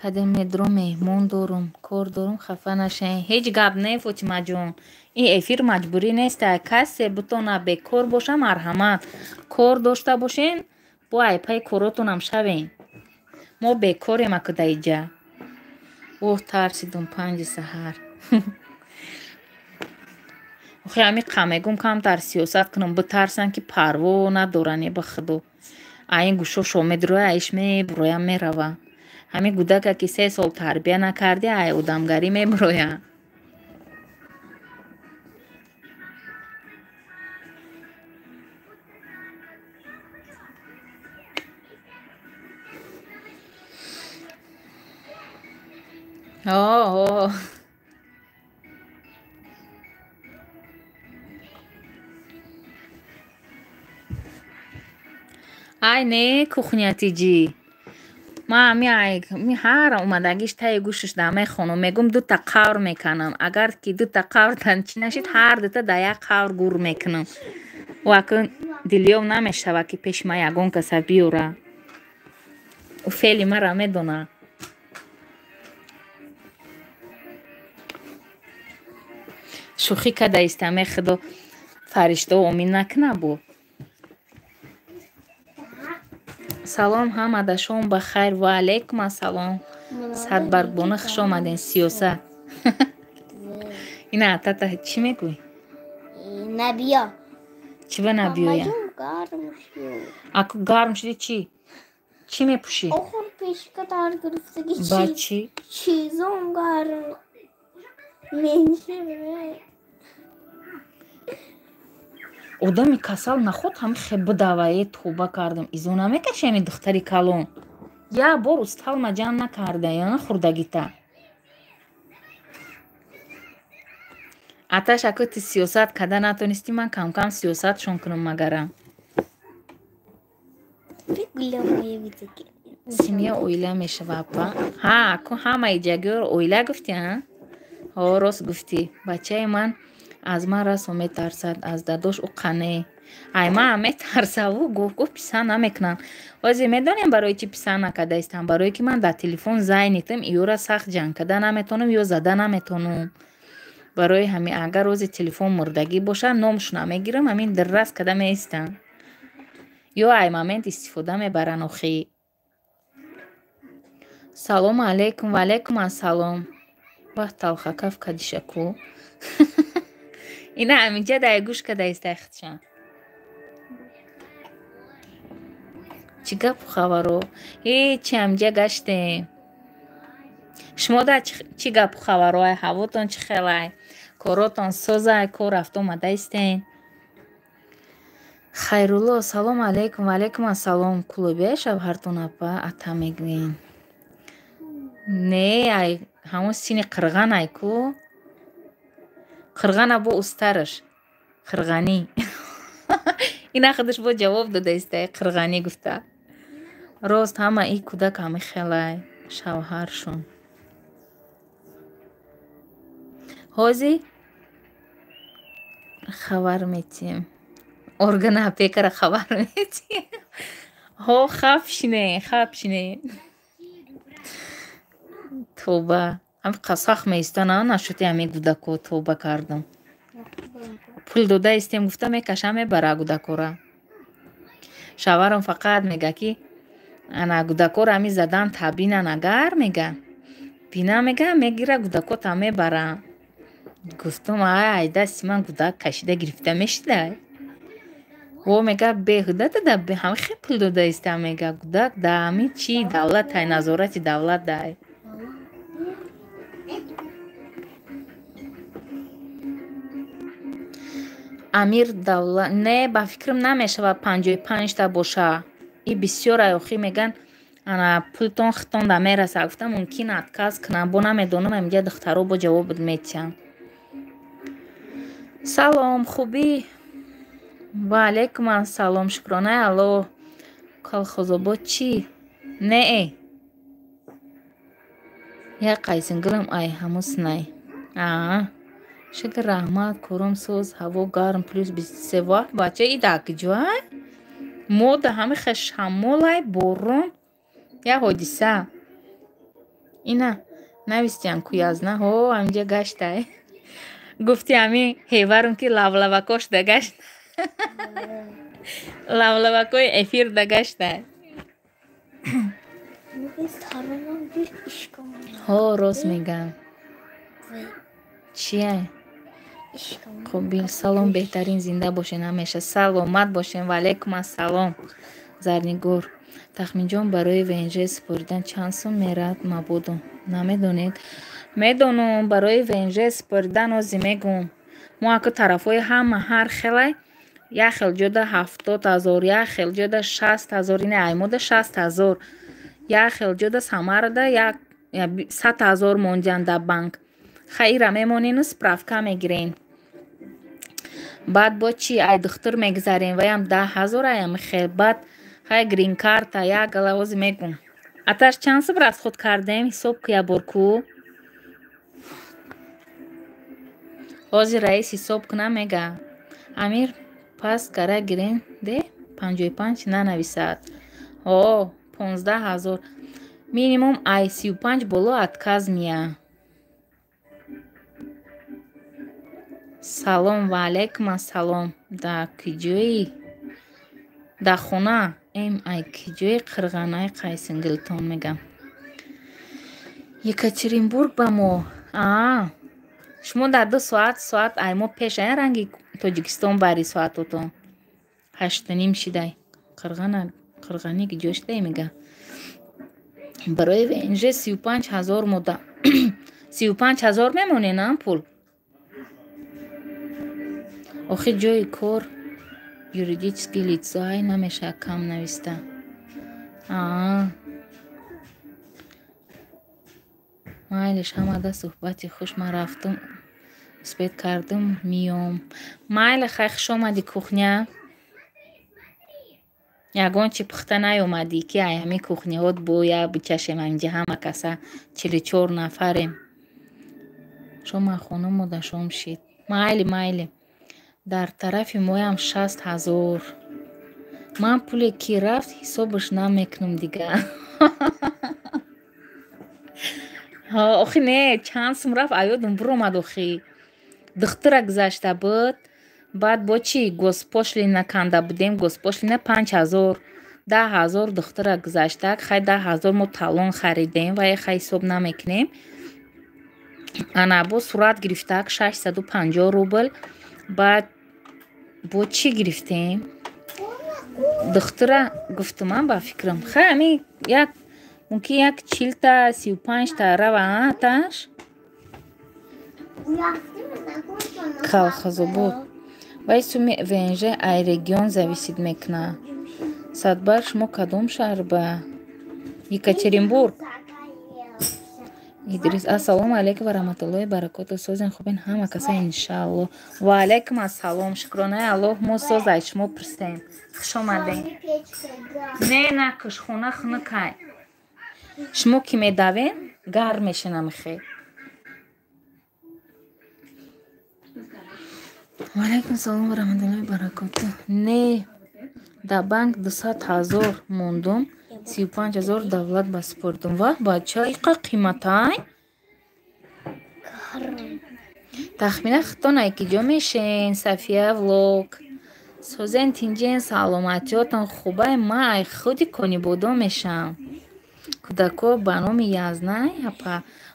кадем медро меҳмон дорум, кор дорум, хафа нашавед. Ҳеҷ гап не, Фотимаҷон. Ин эфир маҷбурӣ нестай. Касе бутона бекор боша, марҳамат. Кор дошта бошен, бо айпаи коротонам шавем. Мо бекорем аку дар иҷа. Оҳ, тарсидум 5 саҳар. Охи ҳами қамегум камтар сиёсат кунам, битарсанд ки парво надоранд е ба худо. Айн гӯшошо медроя, аиш мебуроя, мерава. Ҳамин гудака ки 3 сол тарбия накарди, ай одамгарӣ мебуроя. О, ай не, кухнятиҷӣ. Ман ами ҳар омадагиш таи гӯшаш дар мехонам, мегӯм дута қавр меканам. Агар ки дута қавр чӣ нашид, ҳар дута дар як қавр гур мекунам. Ӯ акун дилёв намешава ки пеши ман ягон каса биёра. Ӯ феъли мара медона. Шӯхӣ карда истаме, худо фаришто омин накуна бо. Салом ҳамада, шом ба хайр. Ва алайкум ассалом. Садбаргбона, хуш омаден. Сиёсат. Ина тата чӣ мегӯй? Набиё. Чӣ ба набиёя? Аку гарм шуди чӣ? Чӣ мепӯшӣ? Охир пешка дар гирифтаги Ба чӣ? Чизом гарм. Менши. Одами касал наход ҳами хе бидавае, тоба кардам. Изо намекаши ҳами духтари калон. Як бор усталма ҷамъ накарда, я хурдагита. Аташ, аку ти сиёсат карда натонистӣ, ман камкам сиёсатшон кунам магарам. Семья оила мешава, апа. Ҳа, аку ҳама иҷагиёро оила гуфтӣ, а? Ҳо, рост гуфтӣ. Бачаи ман аз ман расо метарсад, аз дадош ӯ қане. Ай ман метарсаву гоҳ-гоҳ писанд намекунам. Ҳозир медонем барои чӣ писанд накарда истам? Барое ки ман дар телефон зайнитам, иёра сахт ҷанг карда наметонам ё зада наметонам. Барои ҳамин агар рӯзи телефон мурдагӣ бошад, номшо намегирам, ҳамин диррас карда меистам. Ё ай момент истифода мебаранд охӣ. Салому алайкум, ва алайкум ассалом. Бах талхакаф кадишаку. Ина ҳаминҷа дар гӯш карда истай худшан. Чӣ гапу хабаро? Ҳечи ҳаминҷа гаштем. Шумо дар чӣ гапу хабаро? Ай ҳавотон чӣ хелай? Коротон созай, кор рафта омада истен? Хайрулло, салому алайкум, ва алайкум ассалом. Кулобия шавҳартон апа, ата мегӯен. Не, ай ҳамон сини қирған ай ку? Қирғана бо устараш. Қирғанӣ. Ина худаш бо ҷавоб дода истай, қирғанӣ гуфта. Рост ҳама и кӯдак ҳами хелай шавҳаршон. Ҳозир хабар метиҳем. Органи опекара хабар метиҳем. Ҳо, хаб шине, хаб шине. Тоба. Ҳами сахт меистан, а нашуди ҳами гудако, тоба кардам. Пул дода истем гуфта мекаша мебара гудакора. Шаварам фақат мега ки ана гудакора ҳами задан табинан агар мега. Бина мега, мегира гудакота мебара. Гуфтам, ай ай дасти ман гудак кашида гирифта мешидай. О мега беҳуда дада, ҳами хел пул дода истам мега. Гудак да ҳами чи давлатай, назорати давлат дай. Амир давлат не, ба фикрам намешавад 55 та боша. И бисёр охи меган ана пултон хитон да мераса. Гуфтам мумкин отказ кунам, бо намедонам, аминҷа духтаро бо ҷавоб метиҳам. Салом, хубӣ? Ва алайкум ассалом, шукронаи Аллоҳ. Колхозобод чӣ? Не. Як қайсингилам ай ҳамуснай. Аа. Шукр раҳмат, кором соз, ҳаво гарм, плюс 23. Ваҳ, бача, и дар куҷоай? Мо да ҳами шамолай, борон. Як ҳодиса. Ина навистиям куязна. Ҳо, ҳаминҷа гаштай. Гуфти ҳами ҳеварум ки лавлавакош да гашт. Лавлавакои эфир да гаштай. Ҳо, рост мегам. Чия? Қобил, салом, беҳтарин, зинда бошен ҳамеша. Саломат бошен. Ва алайкум ассалом. Зарнигор. Тахминҷон, барои ВНЖ супоридан чанд сум меравад мабодо? Намедонед? Медонам, барои ВНЖ супоридан ози мегӯм. Мо аку тарафҳои ҳама ҳар хелай, як хел ҷода 70 000, як хел ҷода 60 000, ина аймода 60 000, як хел ҷода Самарада як 100 000 монҷан дар банк. Хайра мемонену справка мегирем. Баъд бо чи ай духтур мегзарем, ваям 10 000 аям хел. Баъд хай грин-карта як гала ози мегӯм. Аташ чанд сум расход кардем? Ҳисоб ку як бор ку. Ҳозир раис ҳисоб кунам мега. Амир пас гара гирен де 55 нанависад. Ҳо, 15 000. Минимум ай 35 боло отказ мия. Салом, ва алайкум ассалом. Дар куҷои? Дар хона. Эм ай куҷои қирғанай қайсингилтон мегам. Екатеринбург ба мо. Аа. Шумо дар 2 соат ай мо пеш ай ранги Тоҷикистон бари соатотон. 8:30 шидай. Қирғана, қирғани куҷо шидай мега. Барои ВНЖ 35 000 мода. 35 000 мемонен ам пул. Охи ҷои кор юридически лицо ай намешава кам нависта. Аа. Майлиш, ҳамада суҳбати хуш, ман рафтум, успет кардум, миём. Майли, хай, хуш омадӣ кухня. Ягон чи пухта наёмадӣ ки ай ҳами кухняҳот боя бичашем ҳаминҷа ҳама каса 44 нафарем. Шома хонум модашом шид. Майли, майли. Дар тарафи моям 60 000. Ман пуле ки рафт ҳисобаш намекунам дига. Охи не, чанд сум рафт аёдум биромад охи. Духтура гузашта буд. Баъд бо чи госпошлина канда будем, госпошлина 5000. 10 000 духтура гузашта, хай 10 000 мо талон харидем ва хай ҳисоб намекунем. Ана бо сурат гирифтак 650 рубл. Баъд бо чӣ гирифтем? Духтура гуфтуман ба фикрам. Хай ами як мумкин як 40 та 35 та рава аташ. Колхозобод. Вай суми ВНЖ ай регион зависит мекунад. Садбар, шумо кадом шаҳр ба? Екатеринбург. Идрис, ассалому алайкум ва раҳматуллоҳи баракоту. Созен, хубен ҳама каса иншааллоҳ. Ва алайкум ассалом, шукронаи Аллоҳ, мо соз ай шумо пурсем. Хуш омадем. Не, накуш, хона хунукай. Шумо ки медавен, гарм мешинам хел. Ва алайкум салом ва раҳматуллоҳи баракоту. Не, дар банк 200 000 мондум. 35 000 давлат ба супордум. Ваҳ, бача, иқа қиматай? Тахмина хитон ай киҷо мешен? Сафия влог. Созен, тинҷен, саломатиётон хубай? Ман ай худи Конибодом мешам. Кӯдако ба номи Язнай апа.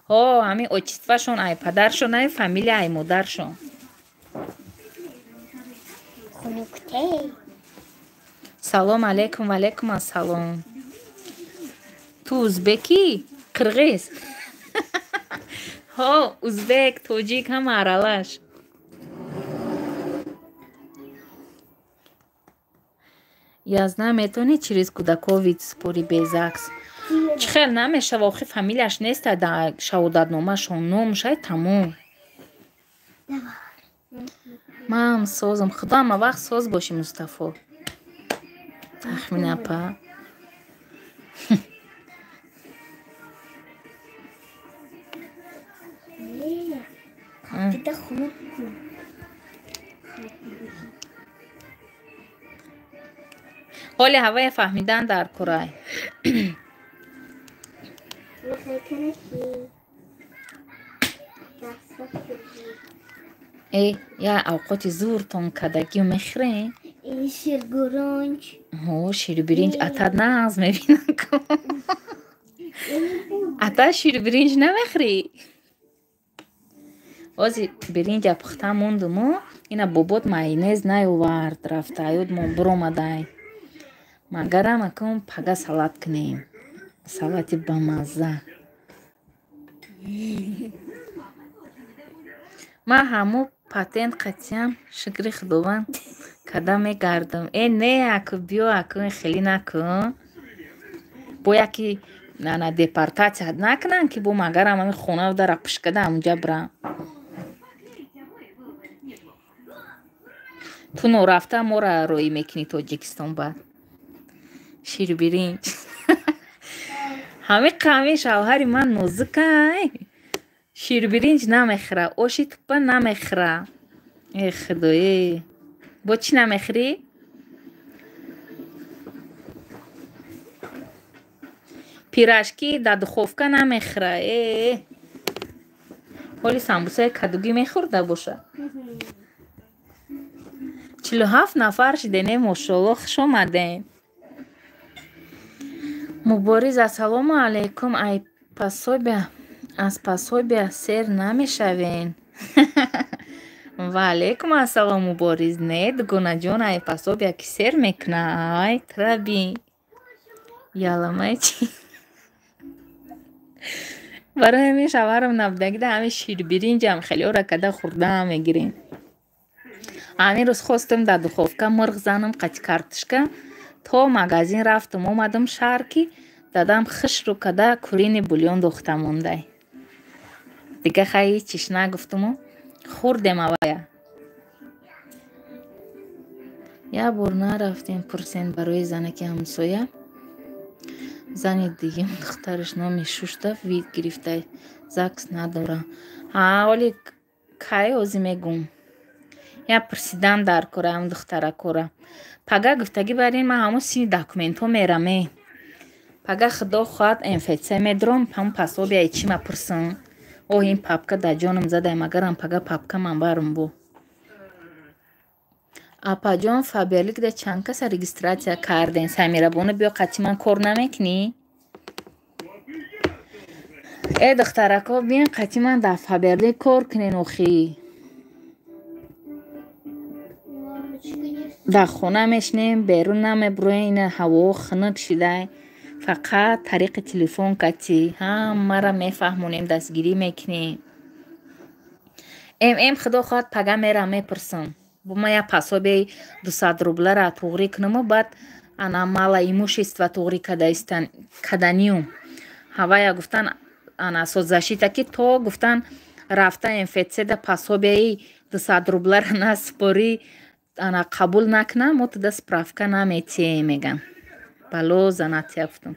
Ҳо, ҳамин отчествашон ай падаршон ай, фамилия ай модаршон. Салом алейкум, ва алейкум ассалом. Ту узбекӣ? Қирғиз? Ҳо, узбек, тоҷик ҳама аралаш. Язна метавонӣ через кӯдако вид спори без ЗАГС? Чӣ хел намешава, охи фамилияш неста дар шаҳодатномашон, номшай тамом. Ман созам, худо ҳама вақт соз бошӣ, Мустафо. Тахмина апа. Ҳоли ҳавая фаҳмидан дар курай. Э, я авқоти зуртон кадагиё мехӯрем? Ширгурунҷ. Ҳо, ширбиринҷ атат нағз мебинам ку. Ата ширбиринҷ намехӯрӣ? Ози биринҷа пухта мондуму, ина бобот майонез наёвард, рафта аёдмон биромадай. Магарам акун пага салат кунем. Салати бамазза. Ман ҳамун патент қатъиям, шукри Худованд, када мегардам. Э, не, аку биё, аку хеле накун. Бо яки ана депортатсия накунанд, ки бо магарам ҳамин хона дара пушкада ҳамунҷа бирам. Ту норафта моро роӣ мекунӣ Тоҷикистон баъд. Ширбиринҷ. Ҳамин қами шавҳари ман нозукай. Ширбиринҷ намехӯра, оши туппа намехӯра. Э худое. Бо чӣ намехӯрӣ? Пирожки дар духовка намехӯра. Э. Ҳоли самбусаи кадугӣ мехӯрда боша. 47 нафар шидене, мошоалло, хуш омадем. Мубориз, ассалому алайкум. Ай пособия, аз пособия сер намешавен? Ва алайкум ассалом, Мубориз. Не, дугонаҷон, ай пособия ки сер мекуна? Ай траби. Яламай чи? Барои ҳамин шавҳарам набудагида ҳамин ширбиринҷам хелеора када хӯрдаам мегирем. Ҳамин рӯз хостам дар духовка мурғ занам қати картошка, то магазин рафтам омадам шаҳр, ки дадам хушрӯ када куриный бульон дохта мондай. Дига хай ҳечиш нагуфтуму хӯрдем авая. Як бор нарафтем пурсен барои занаки ҳамсоя. Зани дигим духтараш номи шушта вид гирифта, ЗАГС надора. Ҳа, ҳоли кай ҳозӣ мегум. Я пурсидан дар кора ҳам духтаракора. Пага гуфтагӣ барин ман ҳамун сини документҳо мераме. Пага худо хоҳад МФЦ медром, ҳамун пособияи чӣ ма пурсам. Оҳ, ин папка дар ҷонам задай, магарам пага папка ман барм бо. Апаҷон, Фаберликда чанд каса регистратсия карден? Самирабону биё қатъи ман кор намекунӣ? Э, духтарако, биён қатъи ман дар Фаберлик кор кунен охӣ. Дар хона мешинем, берун намебуроем, ина ҳаво хунук шидай. Фақат тариқи телефон кати ҳамаро мефаҳмонем, дастгирӣ мекунем. М худо хоҳад пага мерам мепурсам. Бо ман як пособияи 200 рублара туғрӣ кунаму баъд ана малоимущество туғрӣ каданиюм. Ҳавая гуфтан ана соцзащита ки то гуфтан рафта МФЦ-да пособияи 200 рублара насупорӣ, ана қабул накунам, мо туда справка наметиҳем, меган. Бало занатия гуфтам.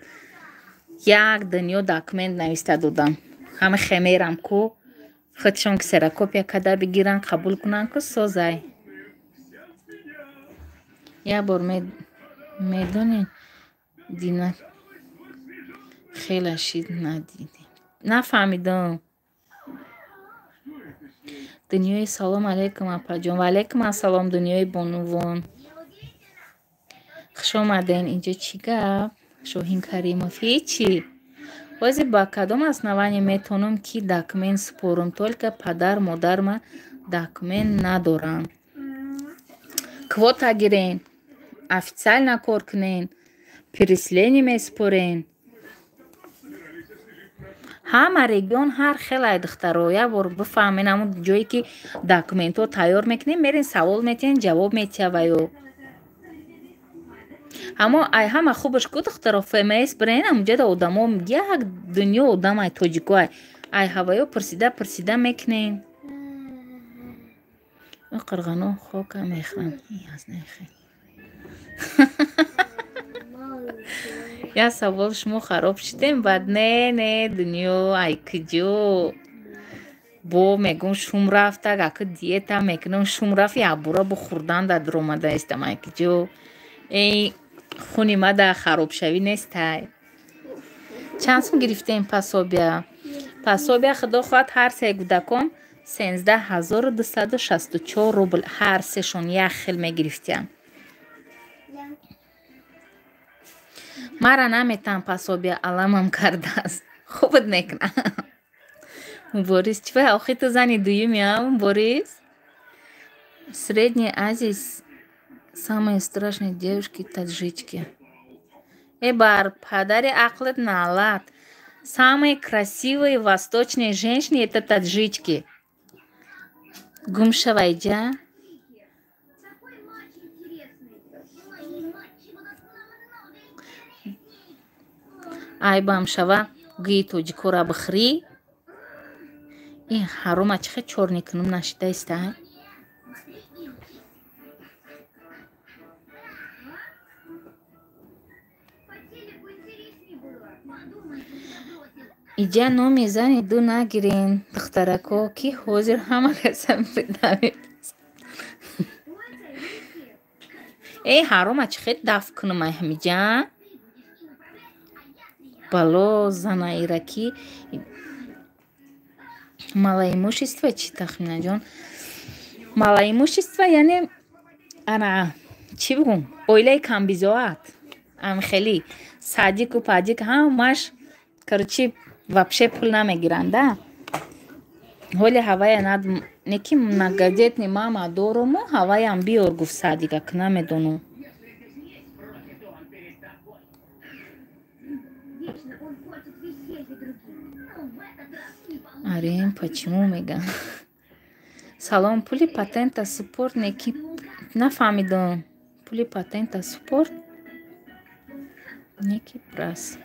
Як дунё документ нависта додам. Ҳама хемерам ку худшон ксерокопия када бигиран, қабул кунанд ку созай. Як бор медонед дина хела шид надидем. Нафаҳмидам. Дунёи салом алейкум апаҷон. Ва алейкум ассалом, дунёи бонувон. Хуш омаден. Инҷо чӣ гап? Шоҳин Каримов. Ҳечи. Ҳозир ба кадом основание метавонам ки документ супорам? Только падар модарма документ надоранд. Квота гирен, официально кор кунен, переселение месупорен. Ҳама регион ҳар хелай, духтаро, як бор бифаҳмен ҳамун ҷое ки документҳо тайёр мекунем, мерен савол метиҳен, ҷавоб метиҳа ваё. Ҳамо ай ҳама хубаш ку духтаро ФМС бирен, ҳамуҷода одамо як дунё одам ай тоҷико ай. Ай ҳаваё пурсида пурсида мекунем. Қирғано хока мехӯранд. Як савол шумо хароб шудем, баъд не не дунё ай куҷо бо мегум шум рафтак, аку диета мекунам, шум рафт, якбора бо хӯрдан дар дуромада истам ай куҷо. Эй хуни ма дар харобшавӣ нестай. Чанд сум гирифтем пособия? Пособия худо хоҳад ҳар се кӯдакон 13264 рубл ҳар сешон як хел мегирифтиям. Мара наметам пособия, аламам кардааст. Хубат мекунам. Борис, чӣ охи ту зани дуюми, а Борис? В Средней Азии самые страшные девушки таджички. Э бар падари ақлат налат. Самые красивые восточные женщины это таджички. Гум шавайҷа. Айбам шава гӯи тоҷикора бихӯрӣ. Ин ҳарома чӣ хел чорни кунум нашида иста? Иҷа номи зани ду нагирен, духтарако, ки ҳозир ҳама каса бидавед. Эй ҳарома чӣ хел дафт кунум ай ҳамиҷа? Бало зана ираки малоимущество чӣ тахминаҷон? Малоимущество яъне ана чӣ бигӯм, оилаи камбизоат, амхели садику падик ҳамаш короче вообще пул намегиранда. Ҳоли ҳавая над неки многодетный мама дорому ҳаваям биёр гуфт садика, ки намедонам. Арем, почему мегам? Салом, пули патента супорт неки нафаҳмидам. Пули патента супорт неки прас.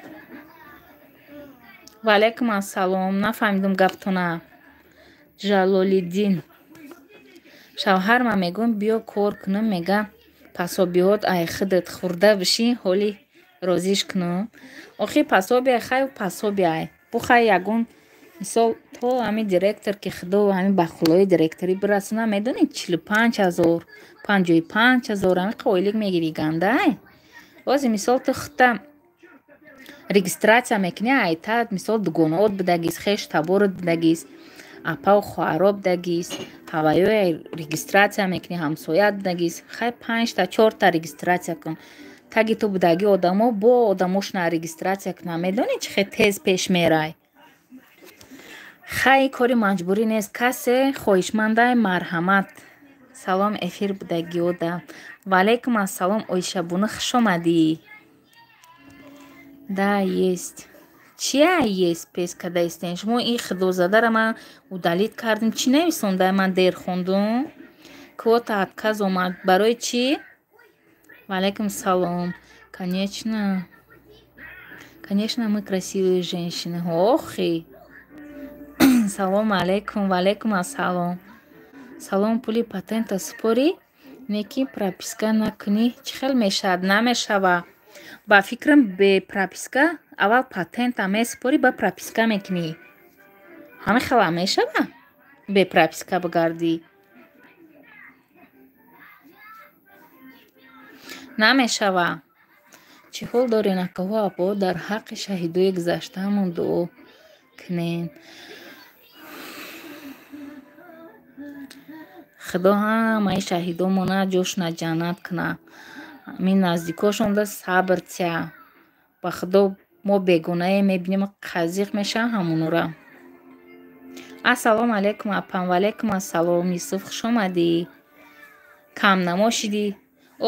Ва алайкум ассалом, нафаҳмидам гаптона. Ҷалолиддин. Шавҳарма мегӯм биё кор кунам, мега пасобиҳот ай худат хӯрда бишӣ, ҳоли розиш кунам. Охи пасобия хай пасобия ай. Бухай ягон мисол то ҳамин директор ки худо ҳамин ба хулои директорӣ бирасона, медонӣ 45 000, 55 000 ҳамин ойлик мегирӣ гандай. Бози мисол ту худта регистрация мекунӣ, айта мисол дугонаот бидагист, хеш таборот бидагист, апау хоҳаро бидагист, ҳаваёя регистрация мекунӣ, ҳамсоят бидагист, хай панҷта чорта регистрация кун. Таги ту будаги одамо бо одамошна регистрация кунам, медонӣ чӣ хел тез пеш мерай. Хай кори маҷбурӣ нест, касе хоҳишмандай марҳамат. Салом эфир будагиода. Ва алайкум ассалом Ойшабону, хуш омадӣ. Да, есть. Чия есть пес када истен? Шумо ин худозадара ман удалить кардем. Чӣ нависондай ман дер хондум? Квота отказ омад. Барои чӣ? Ва алайкум салом. Конечно. Конечно, мы красивые женщины. Охи. Салом алейкум, ва алайкум ассалом. Салом, пули патента супорӣ? Неки прописка накунӣ чӣ хел мешавад? Намешава. Ба фикрам бе прописка аввал патента месупорӣ, ба прописка мекунӣ. Ҳамин хела мешава? Бе прописка бигардӣ. Намешава. Чӣ ҳол дорен акаҳо апо, дар ҳаққи шаҳидои гузаштаамон дуо кунен. Худо ҳамаи шаҳидомона ҷошна ҷаннат куна. Ҳамин наздикошонда сабр тия. Ба худо мо бегонае мебинем, қазиқ мешавам ҳамонора. Ассалому алайкум апам, ва алайкум ассалом Юсуф, хуш омадӣ. Камнамо шидӣ.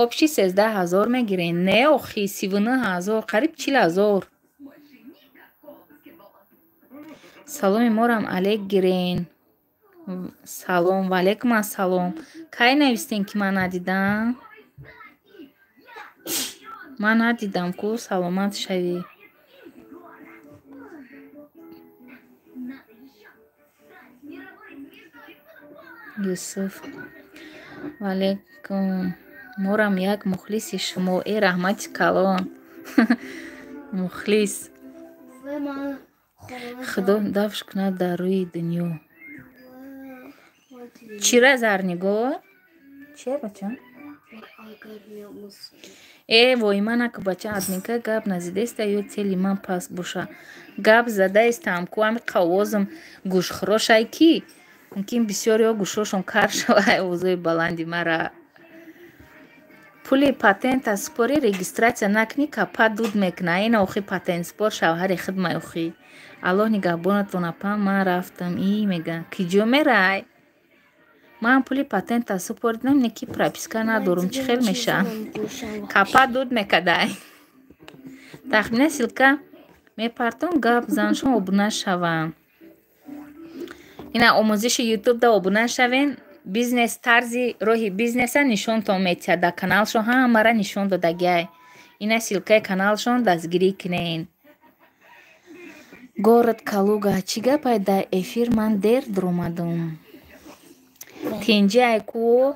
Общий 13 000 мегирен. Не охи, 39 000, қариб 40 000. Саломи морам алейк гирен. Салом, ва алайкум ассалом. Кай навистен ки ман надидам? Ман надидам ку, саломат шавӣ. Юсуф. Ваалайкум. Морам як мухлиси шумо. Э, раҳмати калон. Мухлис. Худо дафш кунад дар рӯи дунё. Чира Зарнигор? Чия бача? Э, вой ман аку бача админка гап назидаиста ё тели ман паст боша. Гап задаистам ку ами қавозам гӯшхӯрошай ки? Мумкин бисёриҳо гӯшҳошон кар шавай овозои баланди мара. Пули патента спори регистратсия накунӣ капа дуд мекуна. Ина охи патент спор шавҳари хидмай охи. Аллоҳ нигаҳбонатон апа, ман рафтам. И мега киҷо мерай? Ман пули патента супоридам, не ки прописка надорум. Чӣ хел меша? Капа дуд мекадай. Тахмина ссылка мепартом, гап заншон обуна шавам. Ина омӯзиши ютубда обуна шавен. Бизнес тарзи роҳи бизнеса нишонтон метиҳад. Дар каналшон ҳамара нишон додагиай. Ина ссылкаи каналшон дастгирӣ кунен. Город Калуга. Чӣ гапай дар эфир ман дер дуромадум. Тинҷи ай ку?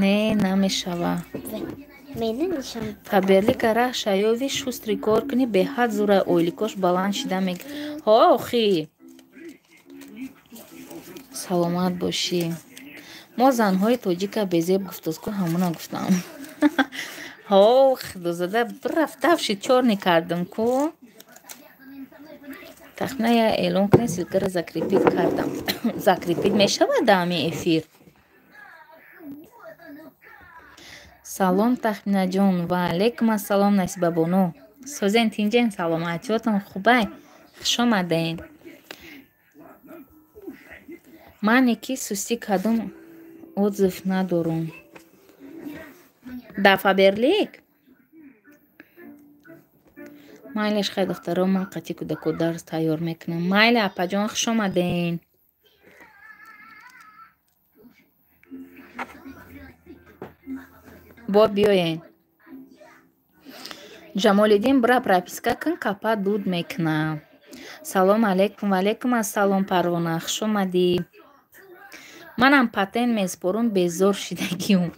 Не, намешава. Фаберлика раҳ шаёви шустри кор кунӣ беҳад зура ойликош баланд шида мег. Ҳо охи. Саломат бошӣ. Мо занҳои тоҷика безеб гуфтоз ку ҳамуна гуфтам. Ҳо худозада рафтавши чорни кардам ку. Тахмина я эълон кунед, ссылкаро закрепить кардам. Закрепить мешавад дар ҳамин эфир? Салом Тахминаҷон. Ва алайкум ассалом Насибабону. Созен тинҷен, саломатиётон хубай. Хуш омаден. Мане ки сустӣ кадом отзыв надорум. Дар Фаберлик? Майлеш хай духтаро, ман қатъи кӯдако дарс тайёр мекунам. Майли апаҷон, хуш омаден. Бо биёен. Ҷамолиддин бира прописка кун, капа дуд мекуна. Салом алейкум. Ва алейкум ассалом Парвона, хуш омадӣ. Манам патент меспорум, безор шидагиум.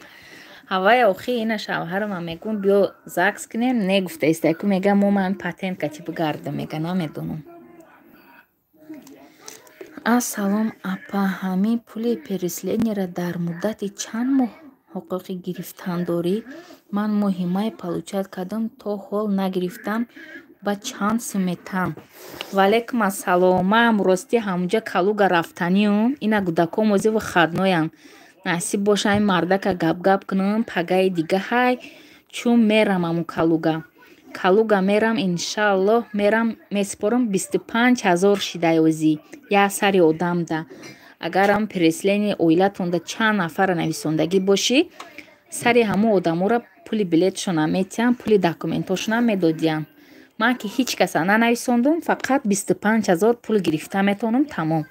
Ҳавай охи ина шавҳарама мегӯм биё загс кунем, не гуфтаиста ку мега мо ман патент кати бигардам, мега намедонам. Ассалом апа, ҳамин пули переселенияро дар муддати чанд моҳ ҳуқуқи гирифтан дорӣ? Ман моҳи май получать кардам, то ҳол нагирифтам, ба чанд сум метам? Ва алайкум ассалом. Ман ростӣ ҳамунҷа Калуга рафтаниум, ина кӯдаком озиву хадноям. Насиб боша ин мардака гап-гап кунам, пагаи дига ҳай, чун мерам аму Калуга. Калуга мерам, иншааллоҳ мерам, месупорам 25 000 шидай озӣ, як сари одамда. Агарам переселение оилатонда чанд нафара нависондагӣ бошӣ, сари ҳамун одаморо пули билетшона метиҳам, пули документҳошона медодиям. Ман ки ҳеҷ каса нанависондум, фақат 25 000 пул гирифта метавонам, тамом.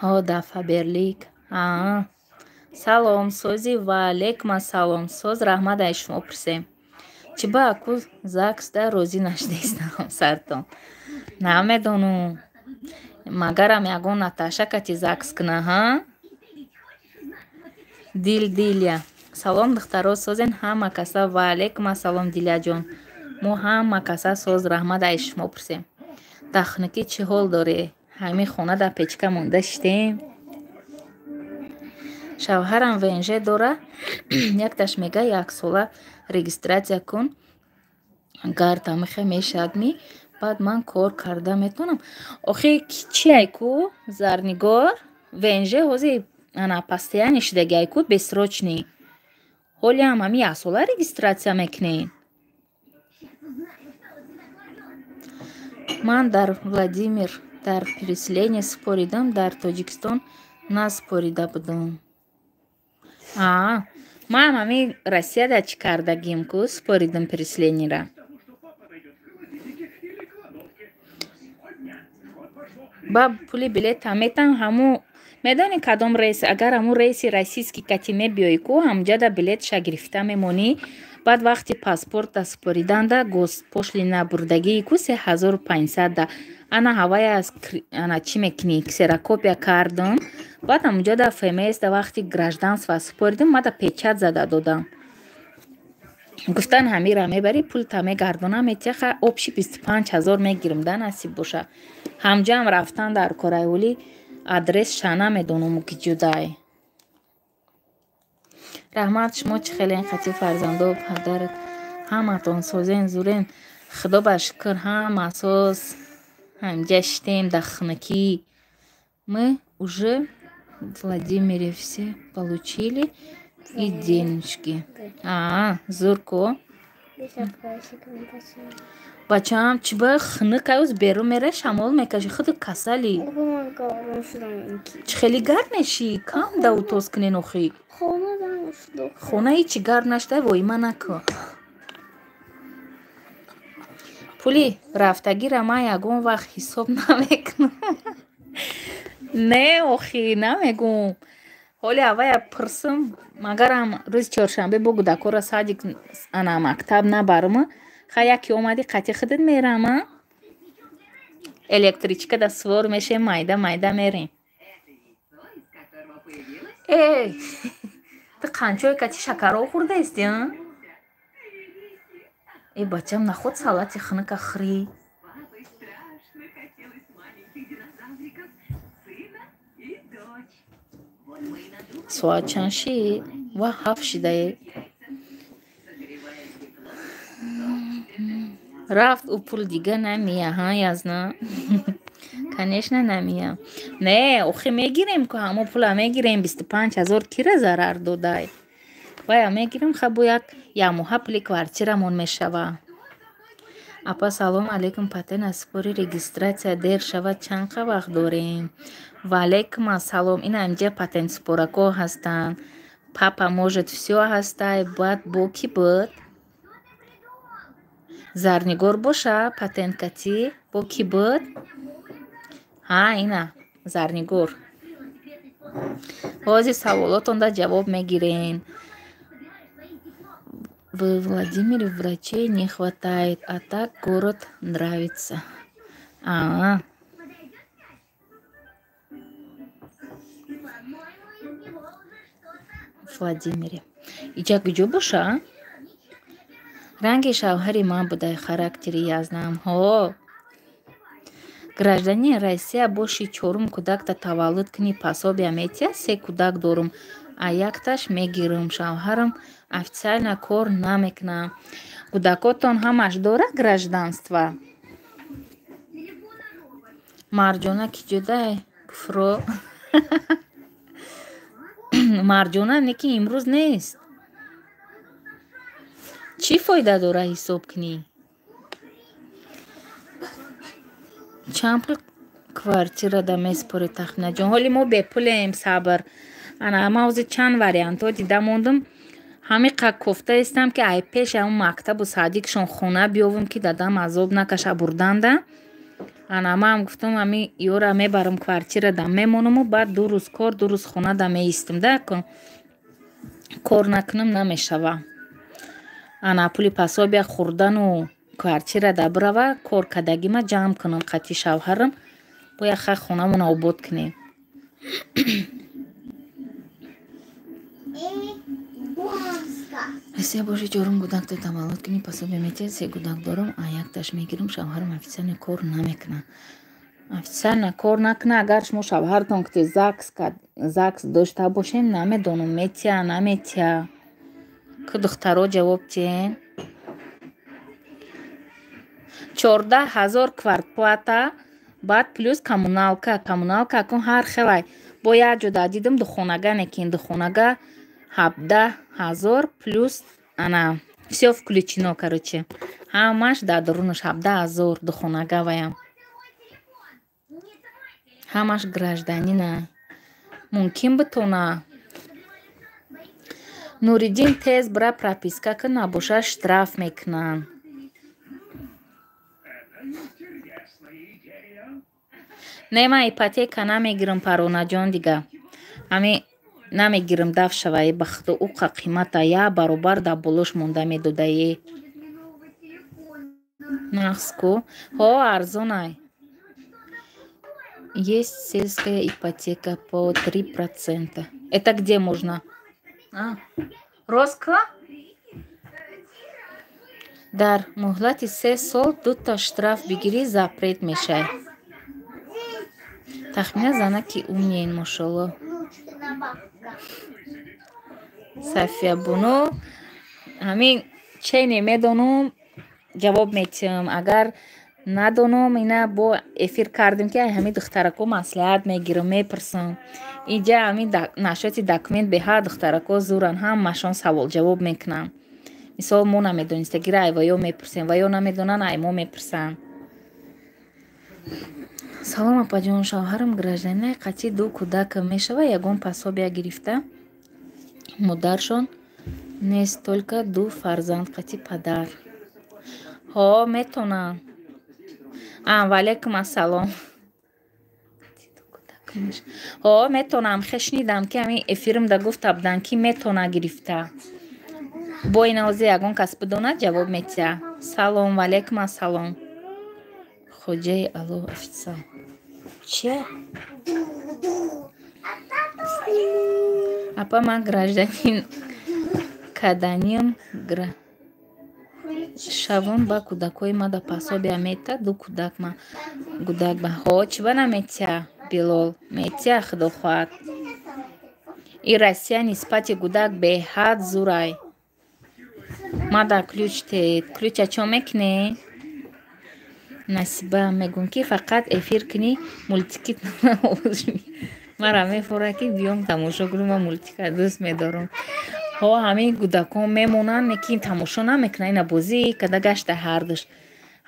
Ҳо дар Фаберлик. Аа. Салом сози ва алайкум ассалом. Соз раҳмат ай шумо пурсем. Чӣ ба аку загсда розӣ нашудистам сартон? Намедонум. Магарам ягон Наташа кати загс куна, ҳа? Дил Дилия. Салом духтаро, созен ҳама каса. Ва алайкум ассалом Дилияҷон. Мо ҳама каса соз раҳмат ай шумо пурсем. Дар хунукӣ чӣ ҳол дорӣ? Ҳамин хона дар печка монда шидем. Шавҳарам ВНЖ дора, якташ мега яксола регистратсия кун, гар тамихе мешавад ми, баъд ман кор карда метавонам. Охи чи ай ку Зарнигор? ВНЖ ҳози ана постоянный шидаги ай ку бессрочный. Ҳолиам ҳами яксола регистратсия мекунем. Ман дар Владимир дар переселение супоридам, дар Тоҷикистон насупорида будам. Аа, ман ҳамин Россияда чӣ кардагим ку, супоридам переселениера. Ба пули билета метам, ҳамун Медонӣ кадом рейс? Агар ҳамун рейси российский кати мебиёӣ ку, ҳамҷада билетша гирифта мемонӣ, баъд вақти паспорта супориданда госпошлина бурдагии ку 3500 да. Ана ҳавая аз ана чӣ мекунӣ? Ксерокопия кардам. Баъд ҳамунҷода ФМС да вақти гражданство супоридам, мада печать зада додам. Гуфтан ҳамира мебарӣ, пулта мегардонам, метиха общий 25 000 мегирам да, насиб боша. Ҳамҷаам рафтан дар корайволи адресша намедонам ки ҷудай. Раҳмат, шумо чӣ хелен қати фарзандо, падарат ҳаматон созен зурен. Худо ба шукр, ҳама соз. Ҳамҷа шитем дар хунукӣ. Мы уже в Владимире все получили и денежки. Аа, зур ку. Бачаам, чӣ ба хунук аюз берун мере, шамол мекаши, худу касалӣ. Чӣ хеле гарм мешӣ? Кам даву тоз кунен охи. Хона ҳичи гарм нашуда, воима накун. Пули рафтагиро ман ягон вақт ҳисоб намекунам. Не, охи, намегӯм. Ҳоли аввая пурсум, магарам рӯзи чоршанбе бо кӯдакҳоро садик ана мактаб набарам. Ха, яке омадӣ қати худат мерам, а? Электричка да сувор мешем, майда майда мерем. Эй, ту қанчои кати шакарҳо хӯрдаисти, а? Э, бачам, наход салати хунука хӯрӣ. Соат чанд шид? Ва, 7 шидае. Рафт ӯ пул дига намия, ҳа, язна? Конечно, намия. Не, охи мегирем ку, ҳамо пула мегирем, 25 000 кира зарар додай. Вая мегирем, ха, бо як якмоҳа пули квартирамон мешава. Апа, салом алейкум, патент аз спори регистрация дер шавад, чанд қа вақт дорем? Ва алейкум ассалом. Ина инҷа патентспорако ҳастанд. Папа может всё ҳастай, баъд бо кӣ буд? Зарнигор боша, патенткатӣ бо кӣ буд? Ҳа, ина Зарнигор. Ҳозир саволотонда ҷавоб мегирен. В Владимире врачей не хватает, а так город нравится. Аа. Владимире. Иҷа куҷо боша? Ранги шавҳари ман будай, характери язнам. Ҳо. Гражданин Россия боши, чорум кӯдакта таваллуд кунӣ, пособия метиҳад, се кӯдак дорум, а якташ мегирам, шавҳарам официально кор намекунад. Кӯдакотон ҳамаш дорад гражданство? Марҷона ки ҷудай? Куфро. Марҷона не ки имрӯз нест. Чӣ фоида дора ҳисоб кунӣ? Чанд пул квартирада месупорӣ, Тахминаҷон? Ҳоли мо бепулем, сабр. Ана ман ҳозир чанд вариантҳо дида мондум. Ҳамиқа кофта истам, ки ай пеш ҳамун мактабу садикшон хона биёвум, ки дадам азоб накаша бурданда. Ана ман гуфтам, ҳами ёра мебарам, квартирада мемонаму баъд 2 рӯз кор, 2 рӯз хонада меистам да, кор накунам намешава. Ана пули пособия хӯрдану квартирада бирава, кор кардагима ҷамъ кунам қати шавҳарам, бояд хай хонамона обод кунем. Россия боши, чорум кӯдакто таваллуд кунӣ, пособия метиҳад, се кӯдак дорам, а якташ мегирам, шавҳарам официально кор намекунад. Официально кор накунад, агар шумо шавҳаратон ки ЗАГС дошта бошем, намедонам метиҳа, наметиҳа. Ку духтаро ҷавоб диҳен. 14 000 квартплата, баъд плюс коммуналка. Коммуналка акун ҳар хелай. Бо як ҷода дидам духонага, некин духонага 17 000 плюс ана всё включено, короче. Ҳамаш дар дурунаш 17 000 духонага ваям. Ҳамаш гражданина. Мумкин битона. Нуриддин, тез бира прописка кун, набоша штраф мекунанд. Не, ман ипотека намегирам, Паронаҷон, дига. Ҳами намегирам, даф шавае, ба худо, уқа қимата я баробар дар болош монда медодае. Нақс ку? Ҳо, арзонай. Есть сельская ипотека по 3%. Это где можно? А? Роска? Дар муҳлати 3 сол дута штраф бигирӣ, запрет мешавӣ. Тахмина занаки умный, мошолло. Сафия Буно, ҳамин чене медонум, ҷавоб метиҳам. Агар надонам, ина бо эфир кардем, ки ҳамин духтарако маслиҳат мегирам, мепурсам. Инҷа ҳамин насчёти документ беҳад духтарако зуран, ҳамашон савол-ҷавоб мекунанд. Мисол, мо намедонистагира ай ва ё мепурсем, ва ё намедонанд, ай мо мепурсанд. Салом, апаҷон, шавҳарам гражданин, қатъи ду кӯдак мешава ягон пособия гирифта? Модаршон нест, только ду фарзанд қатъи падар. Ҳо, метонанд. А, ваалайкум ассалом. Ҳо, метонам. Хе, шунидам, ки ҳамин эфирмда гуфта буданд, ки метона гирифта. Бо ин ози ягон кас бидонад, ҷавоб метиҳад. Салом, ваалайкум ассалом. Хоҷаи Алло, офитсиал. Чия? Апа, ман гражданин каданиам шавон ба кӯдакҳои ма да пособия мета, ду кӯдак ма гудак ба. Ҳо, чӣ ба наметиҳа, Билол? Метиҳа, худо хоҳад. И Россия нисбати гудак беҳад зурай. Ма да ключ тед. Ключа чо мекунӣ? Насиба, мегӯм, ки фақат эфир кунӣ, мультики мара мефора, ки биём тамошо кунам, ман мультика дӯст медорам. Ҳо, ҳамин кӯдакон мемонанд, лекин тамошо намекунанд, ина бозӣ када гашта ҳардуш.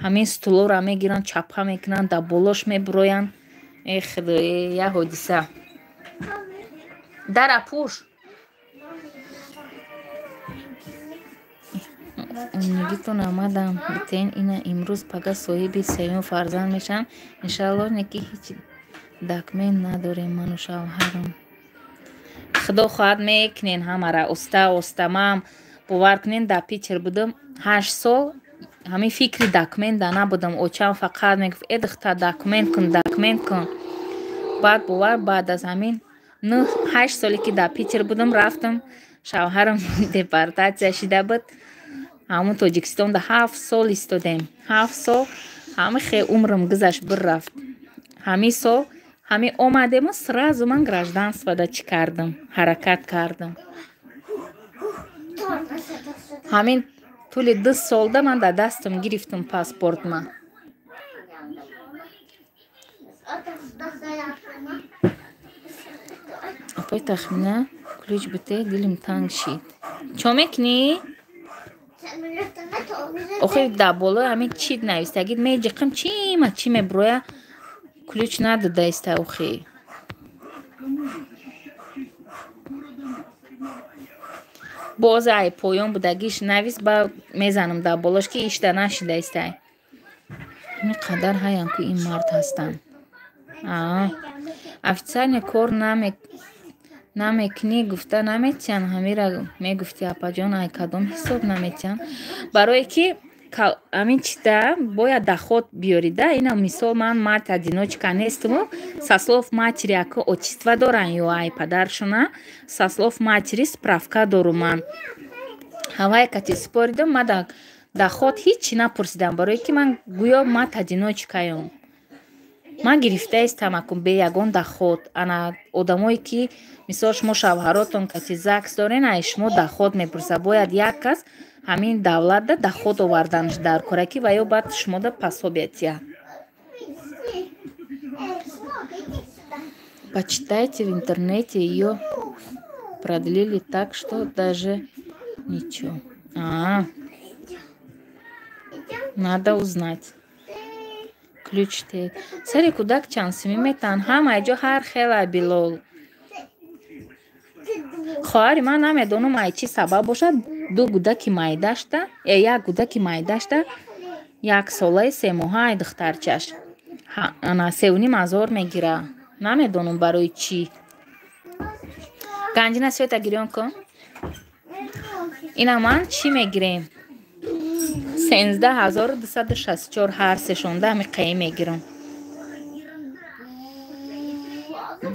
Ҳамин стулоро мегиранд, чапа мекунанд, дар болош мебуроянд. Э худое, як ҳодиса. Дара пӯш. Умнигитон омадам битен, ина имрӯз пага соҳиби сеюм фарзанд мешавам. Иншааллоҳ, не ки ҳеҷ документ надорем ману шавҳарам. Худо хоҳад, мекунен ҳамара оста оста. Ман бовар кунен, дар Питер будам 8 сол, ҳамин фикри документа набудам. Очам фақат мегуфт: «Э, духтар, документ кун, документ кун». Баъд, бовар, баъд аз ҳамин 8 соле, ки дар Питер будам, рафтам, шавҳарам депортатсия шида буд. Ҳамун Тоҷикистонда 7 сол истодем. 7 сол ҳами хе умрам гузашт, бир рафт. Ҳамин сол ҳамин омадему сразу ман гражданствода чӣ кардам, ҳаракат кардам. Ҳамин тӯли 2 солда ман дар дастам гирифтам паспортма. Апои Тахмина, ключ бите, дилим танг шид. Чо мекунӣ? Охир дар болои ҳамин чӣ навистагид, меҷиқам, чима чӣ мебуроя, ключ надодаиста охи. Боз ай поён будагиш навис, ба мезанам дар болош, ки ишта нашидаистай. Ин қадар ҳаян ку ин мард ҳастанд. Официально кор намекунӣ гуфта наметиҳанд. Ҳамира мегуфти, апаҷон, ай кадом ҳисоб наметиҳанд? Барое ки ҳамин чида бояд доход биёрида. Ина мисол, ман мать одиночка нестаму, со слов матери ако отчество доран ё ай падаршона, со слов матери справка дорум ман. Ҳавай кати споридам, ма доход ҳичи напурсидам, барое ки ман гӯё мать одиночкаём. Ман гирифтаистам акун бе ягон доход. Ана одамое ки мисол шумо шавҳаротон кати ЗАГС дорен, ай шумо доход мепурсад. Бояд як кас ҳамин давлатда доход оварданаш дар кора, ки ва ё баъд шумода пособия тиҳад. Почитайте в интернете, её продлили, так что даже ничего. А, надо узнать. Ключ те. Сари кӯдак чанд сумӣ метаҳанд? Ҳамаи ҷо ҳар хела, Билол. Хоҳари ман, намедонам, ай чӣ сабаб бошад, ду гудаки майдашта, э, як гудаки майдашта, 1 солаи 3 моҳа ай духтарчаш. Ана 3,5 ҳазор мегира. Намедонам барои чӣ. Ганҷина, света гирён кун. Ина ман чӣ мегирем? 13 264 ҳар сешонда ҳами қаи мегирам.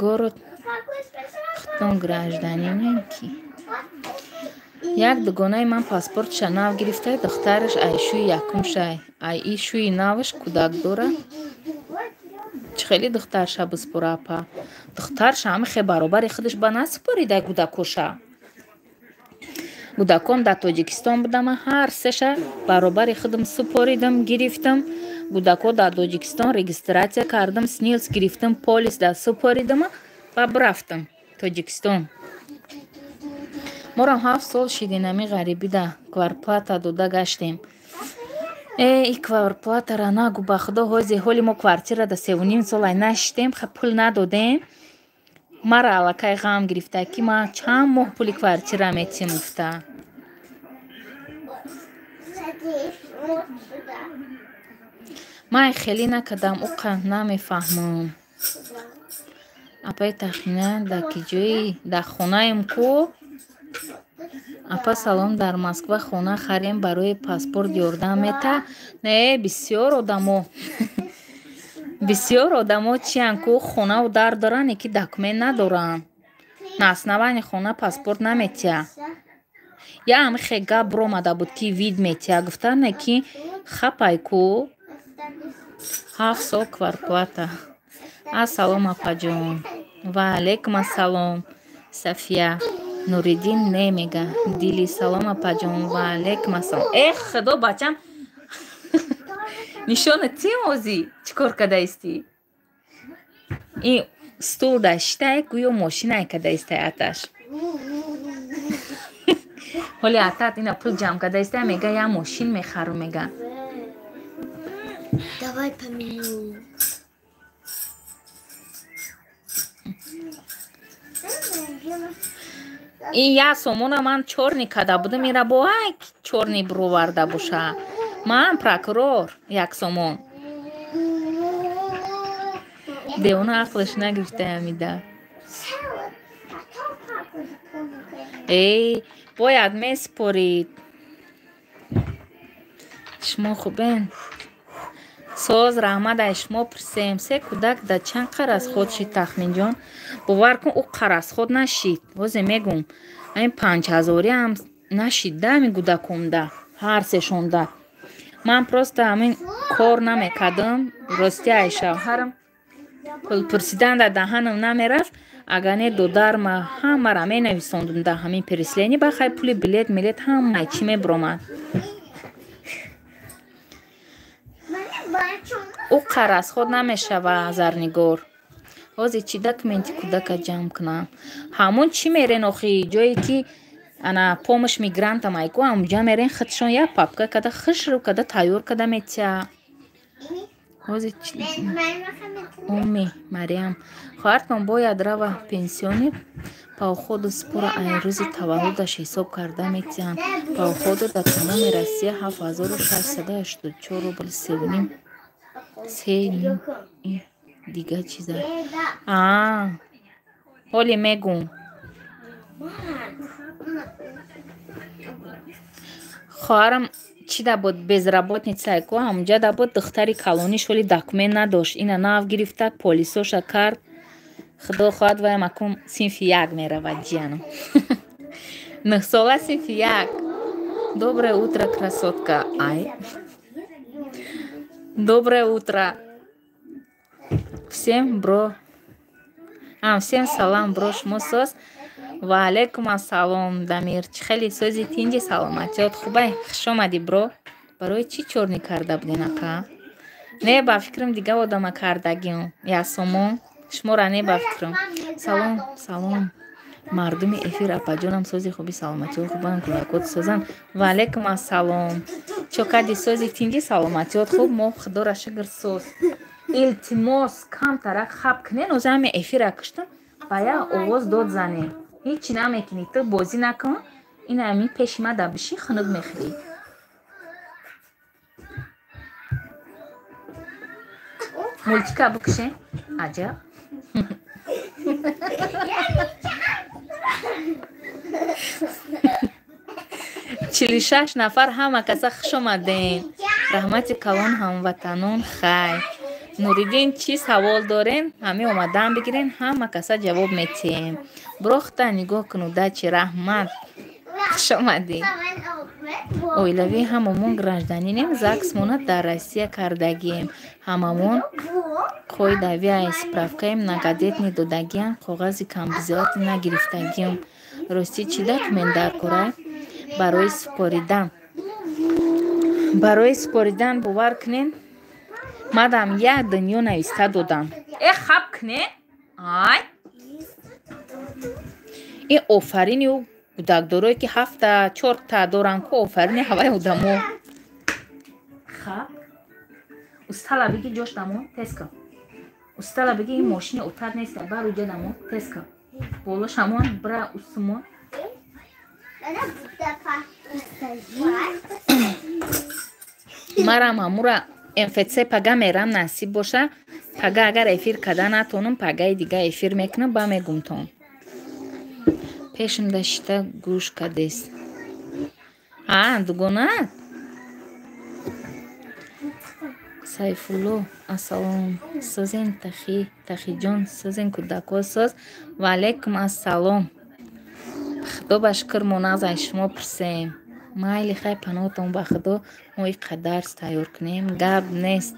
Город хитон гражданин ки. Як дугонаи ман паспортша нав гирифта, духтараш ай шӯи якумшай. Ай и шӯи наваш кӯдак дора. Чӣ хеле духтарша биспора, апа? Духтарша ҳами хе баробари худаш ба насупоридай кӯдакоша. Кӯдакон дар Тоҷикистон будам, ҳар сеша баробари худам супоридам, гирифтам. Кӯдако дар Тоҷикистон регистрация кардам, СНИЛС гирифтам, полис да супоридам ва бирафтам Тоҷикистон. Морам 7 сол шидин ами ғарибида кварплата дода гаштем. Э, и кварплатара нагу, ба худо. Ҳози ҳоли мо квартира да 3,5 сол ай нашиштем, пул надодем. Мара аллакай ғам гирифта, ки ман чанд моҳ пули квартира метим гуфта. Ман хеле накардам, уқа намефаҳмам. Апаи Тахмина, дар ки ҷои? Дар хонаем ку. Апа, салом, дар Москва хона харем, барои паспорт ёрдам мета? Не, бисёр одамо чиян ку, хонаву дар доранд, ки документ надоранд. На основании хона паспорт наметия. Я ҳами хе гап биромада буд, ки вид метия гуфтан, не ки хапай ку 7 сол кварплата. Ассалом, апаҷон. Ва алайкум ассалом, Сафия. Нуриддин не мега. Дили, салом, апаҷон. Ва алайкум ассалом. Э, худо, бачам, нишона тим, озӣ чӣ кор кардаистӣ? Ин стул даштае, гӯё мошинае кардаистай аташ. Ҳоли атат ина пул ҷамъ кардаистай, мега я мошин мехару, мега. Давай поменяем. Ин як сомона ман чёрный карда будам, ира бо ай чёрный бироварда боша. Ман прокурор як сомон. Девона ақлаш нагирифтаямида. Эй, бояд месупорид. Шумо хубен? Соз, раҳмат, ай шумо пурсем. Се кӯдак да чанд қаразход шид, Тахминҷон? Бовар кун, ӯ қаразход нашид. Ҳозе мегум, ин 5 ҳазориам нашид да ҳамин кӯдаконда, ҳар сешонда. Ман просто ҳамин кор намекардам. Рости, ай шавҳарам пул пурсидан дар даҳанам намерафт. Агар не, додарма ҳамара менависондум дар ҳамин переселение, ба хай пули билет милет ҳамаи чӣ мебиромад. Ӯ қаразход намешава, Зарнигор. Ҳозир чӣ документи кӯдака ҷамъ кунам? Ҳамун чӣ мерен охи, ҷое ки ана помощь мигрантам айку, ҳамунҷа мерен, худшон як папка када, хушрӯ када, тайёр када метия. Ҳозир уми Мариям, хоҳартон бояд рава пенсионер, по уходу спора ай рӯзи таваллудаш ҳисоб карда метиҳанд. По уходу дар тамоми Россия 7684 рубл, севним се дига чиза. А ҳоли мегум, хоҳарам чӣ да буд, безработница ку, ҳамунҷа да буд. Духтари калониш ҳоли документ надошт, ина нав гирифта, полисоша кард. Худо хоҳад, ваям акун синфи як меравад. Ҷиянам 9-сола, синфи як. Доброе утро, красотка. Ай, доброе утро всем, бро. А, всем салам, бро, шумо соз? Ва алайкум ассалом, Дамир. Чӣ хеле сози, тинҷи, саломатиёт хубай? Хушомадӣ, бро. Барои чӣ чёрный карда буден, ака? Не, ба фикрам, дига одама кардагиам. Як сомон шумора не, ба фикрам. Салом, салом, мардуми эфир. Апаҷонам, сози, хуби, саломатиёт хубан, кӯдакот созан? Ва алайкум ассалом. Чо кади, сози, тинҷи, саломатиёт хуб? Мо, худоро шукр, соз. Илтимос, камтарак хаб кунен. Оза ҳами эфира куштам, ба як овоз дод занем. Ҳечи намекунӣ, ту бозӣ накун. Ин ами пеши ма да бишӣ, хунук мехӯрӣ. Мультика бикушем? Аҷаб. 46 нафар ҳама каса хуш омадем. Раҳмати калон ҳамватанон хайр. Нуриддин чӣ савол дорен? Ҳами омадан бигирен, ҳама каса ҷавоб метиҳем. Брохта нигоҳ кун, удачи, раҳмат. Хуш омадӣ. Оилавӣ ҳамамон гражданинем, ЗАГСмона дар Россия кардагием. Ҳамамон қоидавиай, справкаи многодетный додагиам, коғази камбизоат нагирифтагиам. Ростӣ чӣ документ дар кора? Барои супоридан. Барои супоридан бовар кунен, мадам як дунё нависта додам. Э хаб кунен? Ай. Ин офарини ӯ кӯдакдорое ки 7-та 4-та доранд ку офарини ҳаваи одамо. Хаб. Устала биги ҷош дамо, тез кун. Устала биги ин мошини отар нест, бар уҷа дамо, тез кун. Болош ҳамон бира усумон. Марам ҳамура МФЦ пага мерам, насиб боша. Пага агар эфир када натонам, пагаи дига эфир мекунам, ба мегумтон. Пешам дашта гӯш кадест. А, дугона? Сайфулло, ассалом. Созен Тахи, Тахиҷон, созен кӯдако соз. Ва алайкум ассалом. Худо ба шукр мо нағз аз шумо пурсем. Майли хай паноҳтон ба Худо, мо ин қадар тайёр кунем, гап нест.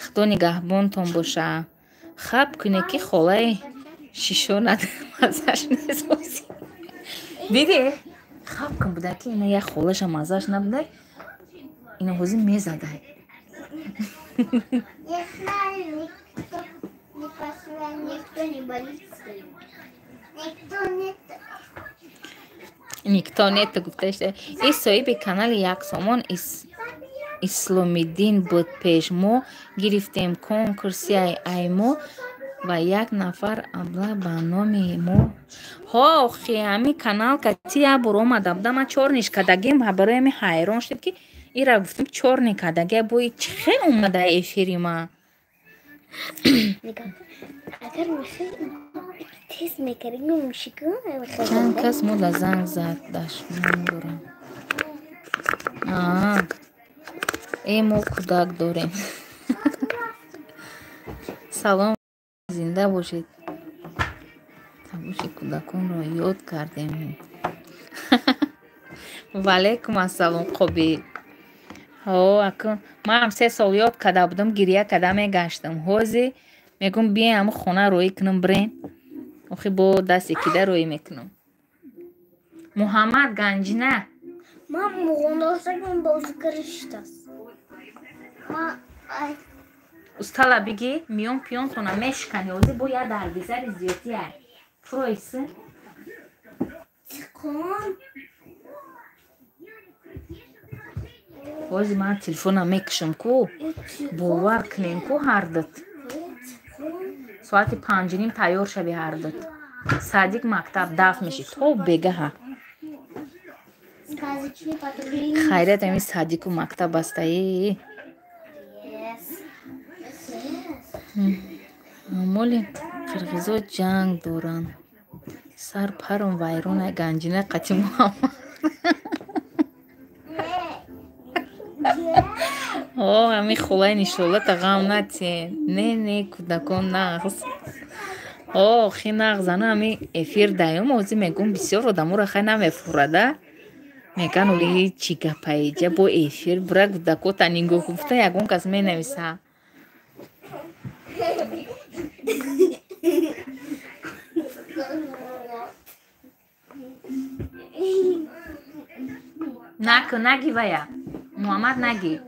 Худо нигаҳбонтон боша. Хаб куне ки холаи шишо мазаш нест. Диди? Хаб кун буда ки ина як холаша мазаш набуда, ина ҳозир мезадай. Никто нет гуфташта. Ин соҳиби канали як сомон Исломиддин буд пеш. Мо гирифтем конкурси ай мо ва як нафар абла ба номи мо. Ҳо, охи ҳами канал кати як бор омада буда, ман чорниш кардагим, барои ҳами ҳайрон шудем ки ира гуфтем чорни кардагия, бо чӣ хел омада эфири ма. Чанд кас мо да занг зад, дашном дорам. Э мо кӯдак дорем. Салом, зинда бошед. Табуши кӯдаконро ёд кардем. Ва алайкум ассалом, Қобил. Ҳо, акун манам 3 сол ёд карда будам, гиря карда мегаштам. Ҳозир мегӯм бием ҳамун хона роӣ кунам, бирем. Охи бо дасти кида роӣ мекунам. Муҳаммад Ганҷина. Ман муғондосагим бозигаришт аст. Устала биги миён пиёнтона мешикани, ҳозир бо як даргизари зиёдия. Фуройси. Чиқон. Ҳозир ман телефонам мекушам ку, бовар кунем ку ҳардут. Соати 5:30 тайёр шави ҳардут. Садик мактаб дафт меши то бегаҳа. Хайрият ами садику мактаб бастаи. Моли қирғизо ҷанг доранд. Сар паром вайрона Ганҷина қати Муҳаммад. О, ами хулаи нишолата ғам натиен. Не, не, кӯдакон нағз. О, хи нағз, ана ами эфир даём, ҳозир мегӯм бисёр одаморо хай намефурада. Меган оли чӣ гапаиҷа бо эфир бура кӯдакота нигоҳ гуфта ягон кас менависа. Наку, наги вая. Муҳаммад наги.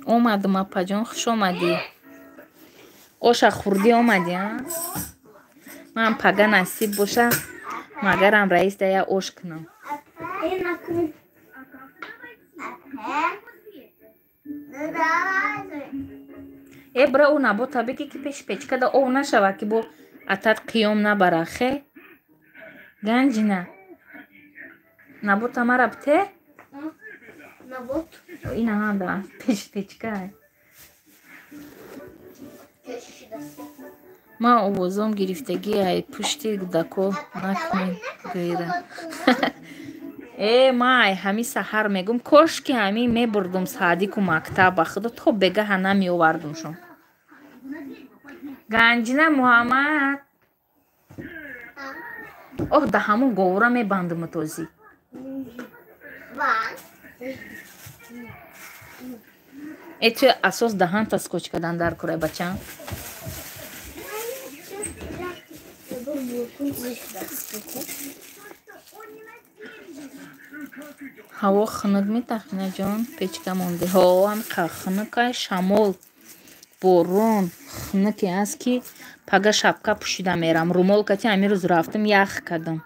Омадам, апаҷон, хуш омадӣ. Оша хурдӣ омадӣ, а? Ман пага насиб боша, магарам раис да я ош кунам. Э, бира ӯ набота биги ки пеши печкада ов нашава, ки бо атат қиём набара, хе? Ганҷина. Набота мара бте? Набот? Ина да, печка. Ман овозом гирифтагӣ ай пушти кӯдако накунед гӯира. Э, ман ай ҳами саҳар мегум, кош ки ҳами мебурдум саадику мактаб, ба худо то бегаҳа намеовардумшон. Ганҷина Муҳаммад. Оҳ, да ҳамун говура мебандуму тозӣ. Э, ту асос даҳанта скоч кардан дар курай бачам. Ҳаво хунук метахминаҷон, печка монде. Ҳо, ҳамқа хунукай, шамол, борон хунуке аст ки пага шапка пӯшида мерам. Румол кати ҳамин рӯз рафтам ях кардам.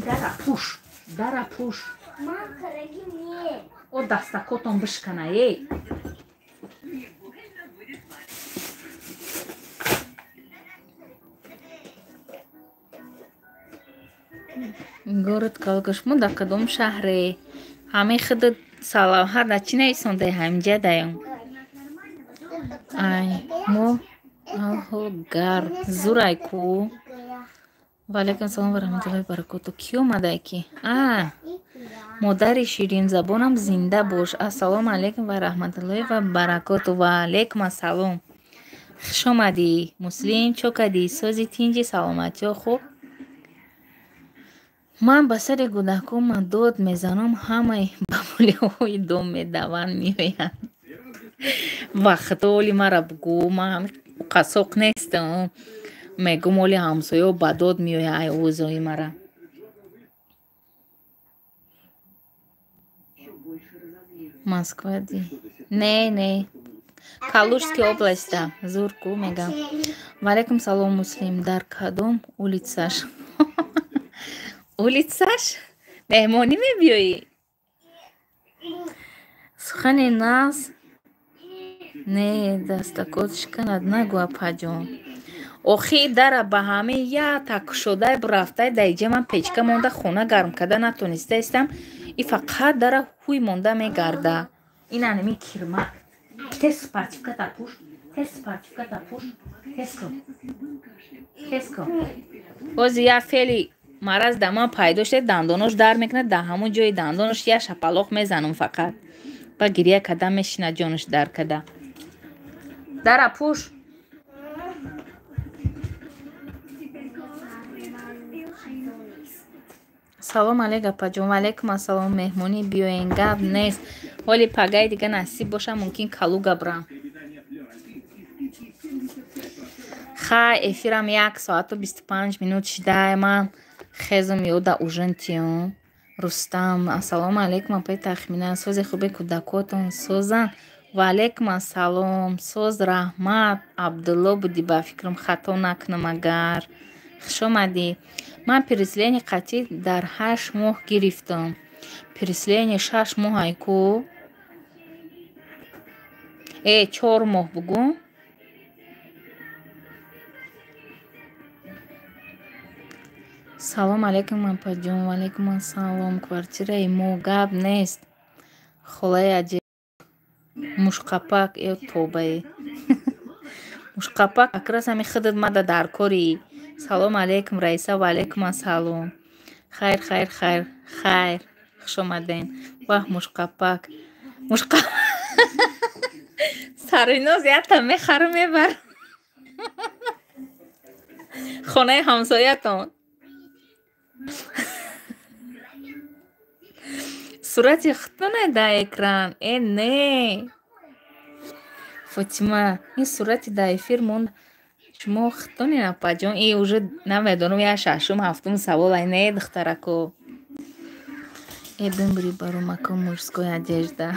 Дара пӯш, дара пӯш. Ман караги не. О дастакотон бишкана, эй. Город Калгаш, мо дар кадом шаҳре? Ҳамаи худ салавҳа дар чӣ нависондаи ҳаминҷа даём? Ай, мо алҳол гарм. Зурай ку. Ва алайкум салом ва раҳматуллоҳи баракоту. Кӣ омадай ки? А, модари ширинзабонам зинда бош. Ассалому алайкум ва раҳматуллоҳи ва баракоту. Ва алайкум ассалом. Хуш омадӣ, Муслим, чо кардӣ? Сози тинҷи, саломатиё хуб? Ман ба сари кӯдакома дод мезанам, ҳамаи ба пулиҳои дом медаванд меоянд. Вақто оли мара бугӯ, ман қасоқ нестам. Мегӯм оли ҳамсоё ба дод меояд ай овозои мара. Москва ди. Не, не. Калужский областьда. Зур ку мегам. Ва алайкум салом, Муслим. Дар кадом улицаш? Улицаш? Меҳмонӣ мебиёӣ? Сухани нағз не, дастакот шиканад нагӯ, апаҷон. Охи дара ба ҳамаи як кушодай бурафтай, дар иҷа ман печка монда хона гарм карда натонистаистам. И фақат дара ҳуй монда мегарда. Ина нами кирмак. Тез спортивката пӯш, тез спортивката пӯш, тез кун. Тез кун. Бози як феъли мараз дар ман пайдо шуда, дандонош дар мекунад, дар ҳамон ҷои дандонош як шапалоқ мезанам фақат. Ба гирия карда мешинад ҷонаш дар карда. Дара пӯш. Салом алейк, апаҷон. Ва алайкум ассалом. Меҳмонӣ биёен, гап нест. Ҳоли пагаи дига насиб боша, мумкин Калуга бирам. Хай, эфирам 1 соату 25 минут шида. Ман хезум ёда ужин тиём. Рустам, ассалому алайкум, апаи Тахмина. Сози хуби кӯдакотон созан. Ва алайкум ассалом. Соз раҳмат. Абдулло буди ба фикрам, хато накунам агар. Хуш омадӣ. Ман переселение қатъӣ дар 8 моҳ гирифтам. Переселение 6 моҳ ай ку? Э, 4 моҳ бугӯ. Салом алейкум, апаҷон. Ва алайкум ассалом. Квартираи мо гап нест. Холаи аҷиб. Мушқапак, э тобае. Мушқапак акрас ҳами худат мада дар кори. Салом алейкум, Раиса. Ва алайкум ассалом. Хайр, хайр, хайр, хайр. Хуш омаден. Ваҳ, мушқапак. Мушқапак. Сариноз якта мехару мебарам. Хонаи ҳамсоятон. Сурати худтоне дар экран. Э, не. Фотима, ин сурати дар эфир монд. Шумо худтоне, апаҷон? И уже намедонам, як шашум, ҳафтум савол ай не, духтарако. Э, бимбри баромако мужской одежда.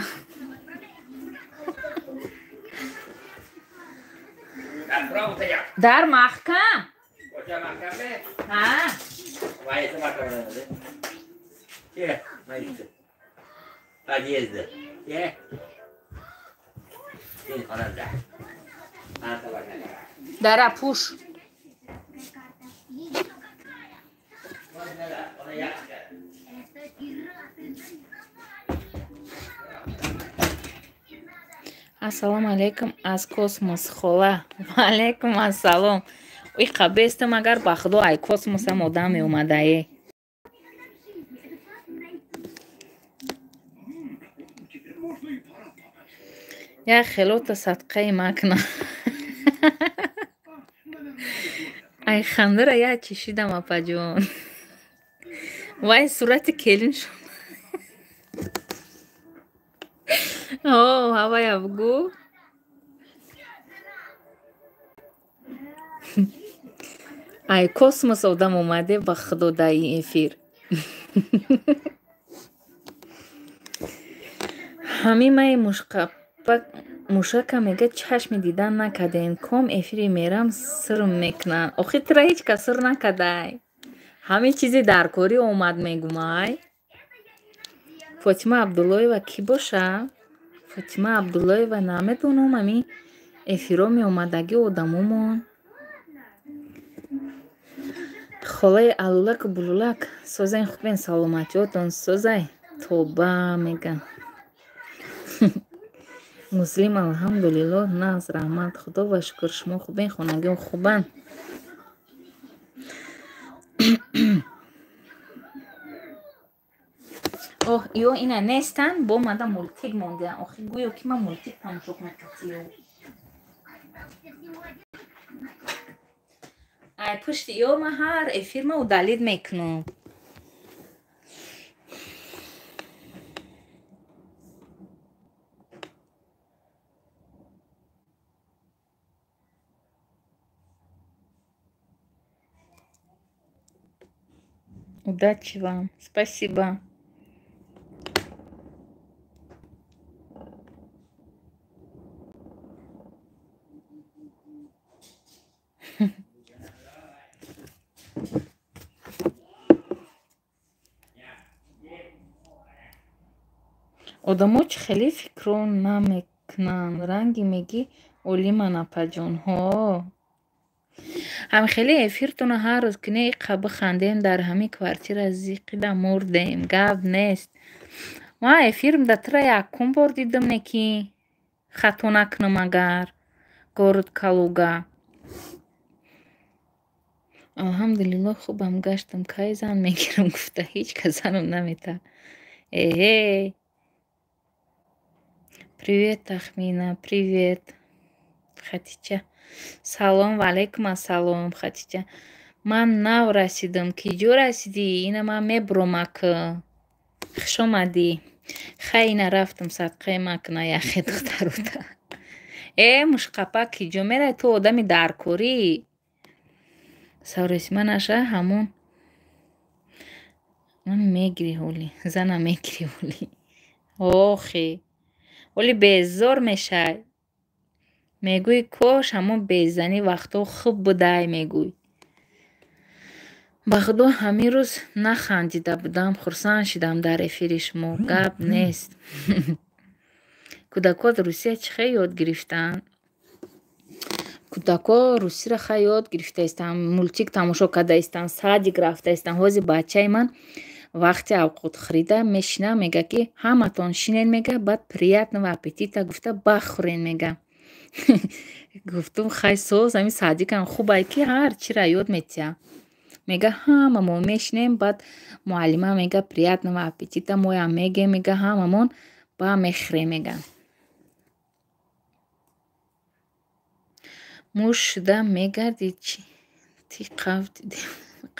Дар маҳкам? Ҳа. Подъезда. Дара пуш. Ассалому алайкум аз космос хола. Ва алайкум ассалом. Иқа бестам агар ба худо ай космосам одам меомадае. Як хелота садқаи макна. Ай хандара я чишидам апаҷон. Вай сурати келин шуд. О, ҳавая бугӯ. Ай космос одам омаде ба худо дар ин эфир. Ҳамин май мушака мега чашми дидан накардем. Ком эфири мерам сир мекунанд. Охи тура ҳеҷ кас сир накардай. Ҳамин чизи даркорӣ омад мегумай. Фотима Абдуллоева кӣ боша? Фотима Абдуллоева намедонам, ҳамин эфиро меомадагӣ одамумон. Холаи алулаку булулак созайн хубен саломатиётон созай тоба меган. Муслим алҳамдулиллоҳ наз раҳмат худо ва шукр шумо хубен хонагиҳо хубанд. Оҳ ё ина нестанд бо мада мултик мондаанд. Охи гӯё ки ман мултик тамошо кунам катиё. Ай пушти ё ман ҳар эфир ма удалид мекунам. Удачи вам. Спасибо. Одамо чӣ хеле фикрро намекунанд. Ранги мегӣ олиман апаҷонҳо. Ҳам хеле эфиртона ҳар рӯз кине иқа бихандем дар ҳамин квартира зиқида мурдем. Гап нест. Ман эфирм да тура якум бор дидам не ки хато накунам агар. Город Калуга. Алҳамдулиллоҳ хубам гаштам. Кай зан мегирам гуфта ҳеҷ кас занам наметавад. Эҳе. Привет, Тахмина, привет. Хатича. Салом ва алайкум ассалом, Хатича. Ман нав расидам. Ки ҷо расидӣ? Ина ман мебуромак. Хуш омадӣ. Хай ина рафтам садқаи макна яхе духтарута. Э, мушқапа ки ҷо мерай? Ту одами даркорӣ. Савресима наша ҳамон ман мегирӣ ҳоли. Зана мегирӣ ҳоли. Охи. Оли безор мешай. Мегӯй кош ҳамон безанӣ вақтҳо хуб будай мегӯй. Ба худо ҳамин рӯз нахандида будам, хурсанд шидам дар эфири шумо. Гап нест. Кӯдакҳо Русия чӣ хел ёд гирифтанд? Кӯдакҳо русиро хай ёд гирифтаистанд, мултик тамошо кардаистанд, садик рафтаистанд. Ҳозир бачаи ман вақти авқотхӯрида мешина мега ки ҳаматон шинен мега, баъд приятного аппетита гуфта бахӯрен мега. Гуфтум хай соз ҳамин садикам хубай ки ҳар чиро ёд метиҳа. Мега ҳамамон мешинем, баъд муаллима мега приятного аппетита моям мегем мега ҳамамон ба мехӯрем мега. Муш шуда мегарди чи ти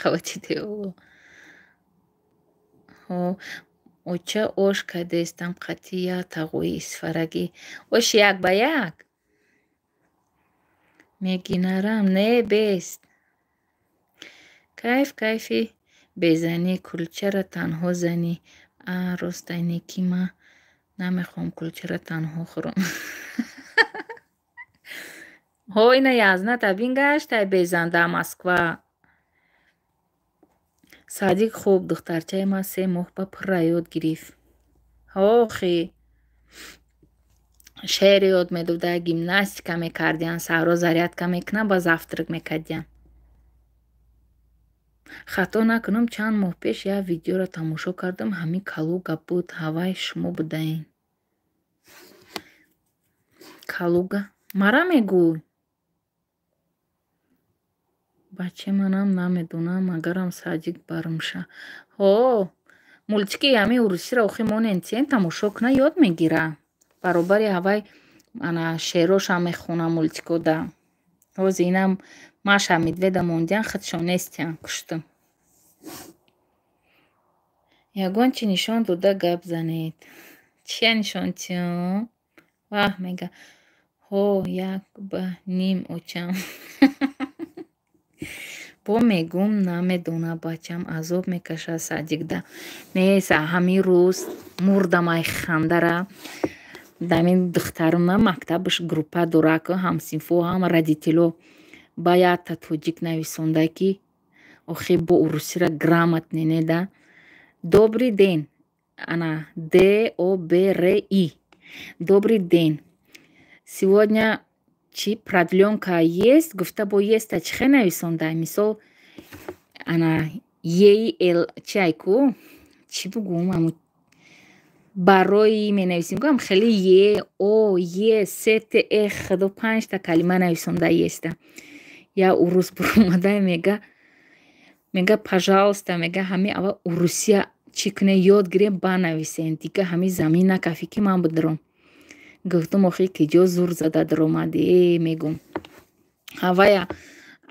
қавати деволо. Оча ош кардестам қатъи як тағои исфарагӣ. Ош як ба як? Мегинарам не бест. Кайф кайфи безанӣ кулчара танҳо занӣ. А ростайне ки ман намехоҳам кулчара танҳо хӯрам. Ҳо ина язната бин гаштай безан дар Москва. Садик хуб духтарчаи ман 3 моҳ ба пурра ёд гирифт. Охи. Шеър ёд медода, гимнастика мекардиян, саҳро зарядка мекунан, ба завтрак мекардиян. Хато накунам, чанд моҳ пеш як видеоро тамошо кардам, ҳамин Калуга буд, ҳавай шумо будаен. Калуга? Мара мегӯй? Бачаи манам намедонам, агарам садик бармша. Ҳо, мультики ҳамин урусиро охи монен тиен тамошо куна ёд мегира. Баробари ҳавай ана шеърошам мехона мультикода. Ҳозир инам Маша Медведа мондиян, худшон нестиян, куштум. Ягон чи нишон дода гап занед. Чия нишон тиём? Ваҳ мега. Ҳо, як ба ним очам. Бо мегум намедона бачам азоб мекашад садикда. Не, ҳамин рӯз мурдам ай хандара. Дамин духтарма мактабаш группа дора ку ҳамсинфо ҳам родитело. Ба якта тоҷик нависонда ки охи бо урусира грамотне не да. Добрый день. Ана Д О Б Р И. Добрый день. Сегодня чи продлёнка есть? Гуфта бо есть а чи хе нависонда? Мисол ана Е Л чи ай ку? Чи бугум аму барои менависем гӯям хеле Е О Е С Т Э худо панҷта калима нависонда еста. Я урус буромада мега пожалуйста, мега ҳами аввал урусия чӣ куне ёд гирем банависем, дига ҳами замин накафӣ ки ман бидурам. Гуфтум охи ки ҷо зур зада дуромадӣ, э мегум. Ҳавая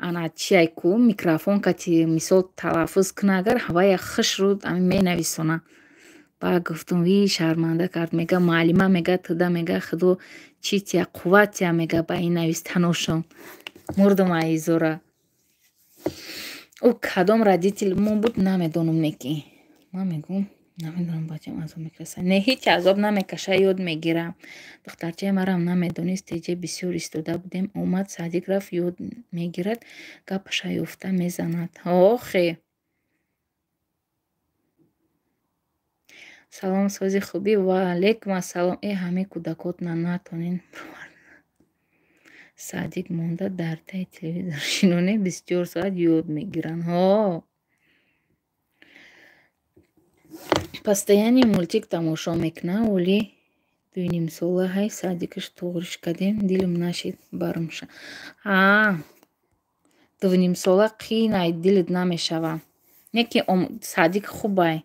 ана чиай ку микрофон кати мисол талаффуз куна агар ҳавая хушрӯ ами менависона. Баъд гуфтум ви шарманда кард, мега муаллима мега туда мега худо чӣ тия қувват тия мега ба ин навистаношон. Мурдум айзора. Ӯ кадом родитель мо буд намедонам неки. Ман мегӯм намедонам бачам азоб мекашад. Не, ҳеҷ азоб намекаша, ёд мегирам. Духтарчаи марам намедонист, теҷе бисёр истода будем. Омад садик рафт, ёд мегирад, гапаша ёфта мезанад. Охе. Салом сози хубӣ, ва алайкум ассалом. Э ҳамин кӯдакотна натонин садик монда дар таи телевизор шиноне 24 соат ёд мегиранд. Ҳо. Постоянно мультик тамошо мекунам, оли дунимсола ҳай садикаш туғриш кардем, дилам нашид бармша. А, дунимсола қийнай дилат намешава. Не ки садик хубай.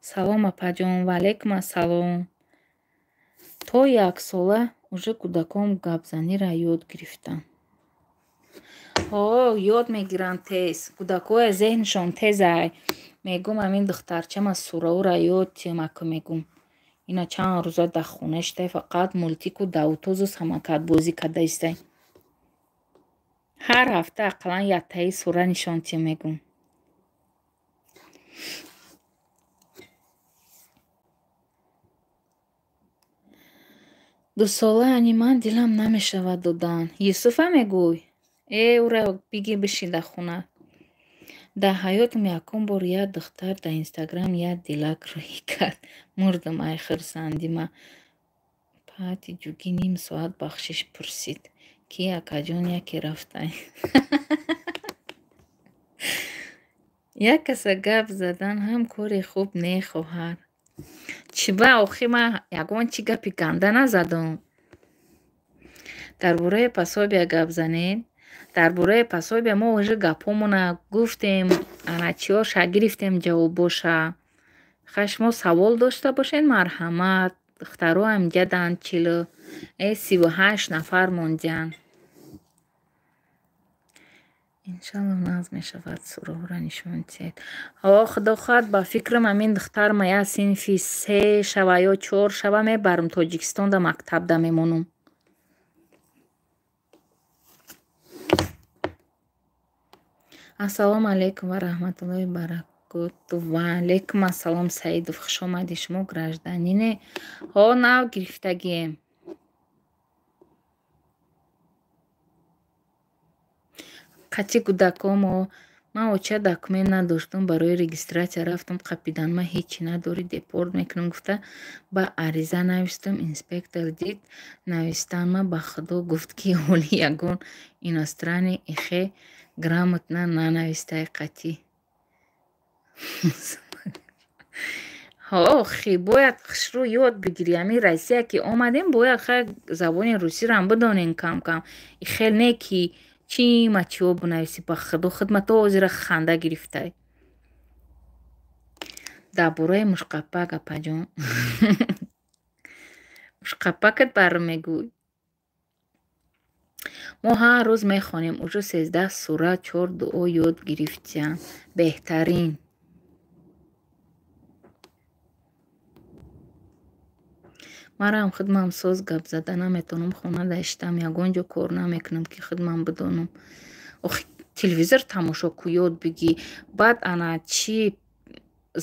Салом апаҷон, ва алайкум ассалом. То яксола уже кӯдакон гапзаниро ёд гирифтанд. Ҳо, ёд мегиранд тез. Кӯдакҳоя зеҳншон тезай. Мегӯм ҳамин духтарчама сураҳоро ёд тиём аку мегӯм. Ина чанд рӯза дар хона шидай фақат мультику давтозу самокатбозӣ карда истай. Ҳар ҳафта ақаллан яктаи сура нишон тиём мегӯм. Дусола ани ман дилам намешавад додан. Юсуфа мегӯй? Э, ӯра бигир бишин дар хона. Дар ҳаётам якум бор як духтар дар инстаграм як дилак рӯй кард. Мурдам ай хурсандима. Пати ҷугӣ ним соат бахшиш пурсид, ки акаҷон яке рафтай. Як каса гап задан ҳам кори хуб не, хоҳар. Чӣ ба охи ман ягон чӣ гапи ганда назадам. Дар бораи пособия гап занед. Дар бораи пособия мо уже гапҳомона гуфтем, ана чиёша гирифтем ҷавобоша. Хай шумо савол дошта бошед, марҳамат. Духтаро ҳамҷаданд 38 нафар мондиянд. Иншалло нағз мешавад, сураҳоро нишон диҳед. Ҳо, худо хоҳад, ба фикрам ҳамин духтарма як синфи 3 шава ё 4 шава мебарам Тоҷикистон да мактабда мемонам. Ассалому алайкум ва раҳматуллоҳи баракоту. Ва алайкум ассалом, Саидов, хуш омадӣ. Шумо гражданине? Ҳо, нав гирифтагием. Қати кӯдакомо Ман оча документ надоштам, барои регистрация рафтам, қапиданма ҳечи надорӣ, депорт мекунам гуфта, ба ариза навиштам. Инспектор дид навистанма, ба худо гуфт, ки ҳоли ягон иностранный ихе грамотно нанавистай қатъӣ. Охи, бояд хушрӯ ёд бигирӣ. Ҳамин Россия ки омадем, бояд хай забони русиро бидонем кам-кам. Ихел не ки чӣ мачиҳо бинависӣ, ба худо хидмато ҳозира ханда гирифтай. Дар бораи мушқаппак, апаҷон. Мушқаппакат барм мегӯй. Мо ҳар рӯз мехонем, уже 13 сура, 4 дуо ёд гирифтиям. Беҳтарин. Марам хидмам соз гап зада наметавонам, хона даштам, ягон ҷо кор намекунам, ки хидмам бидонам. Охи, телевизор тамошо ку, ёд бигӣ. Баъд ана чӣ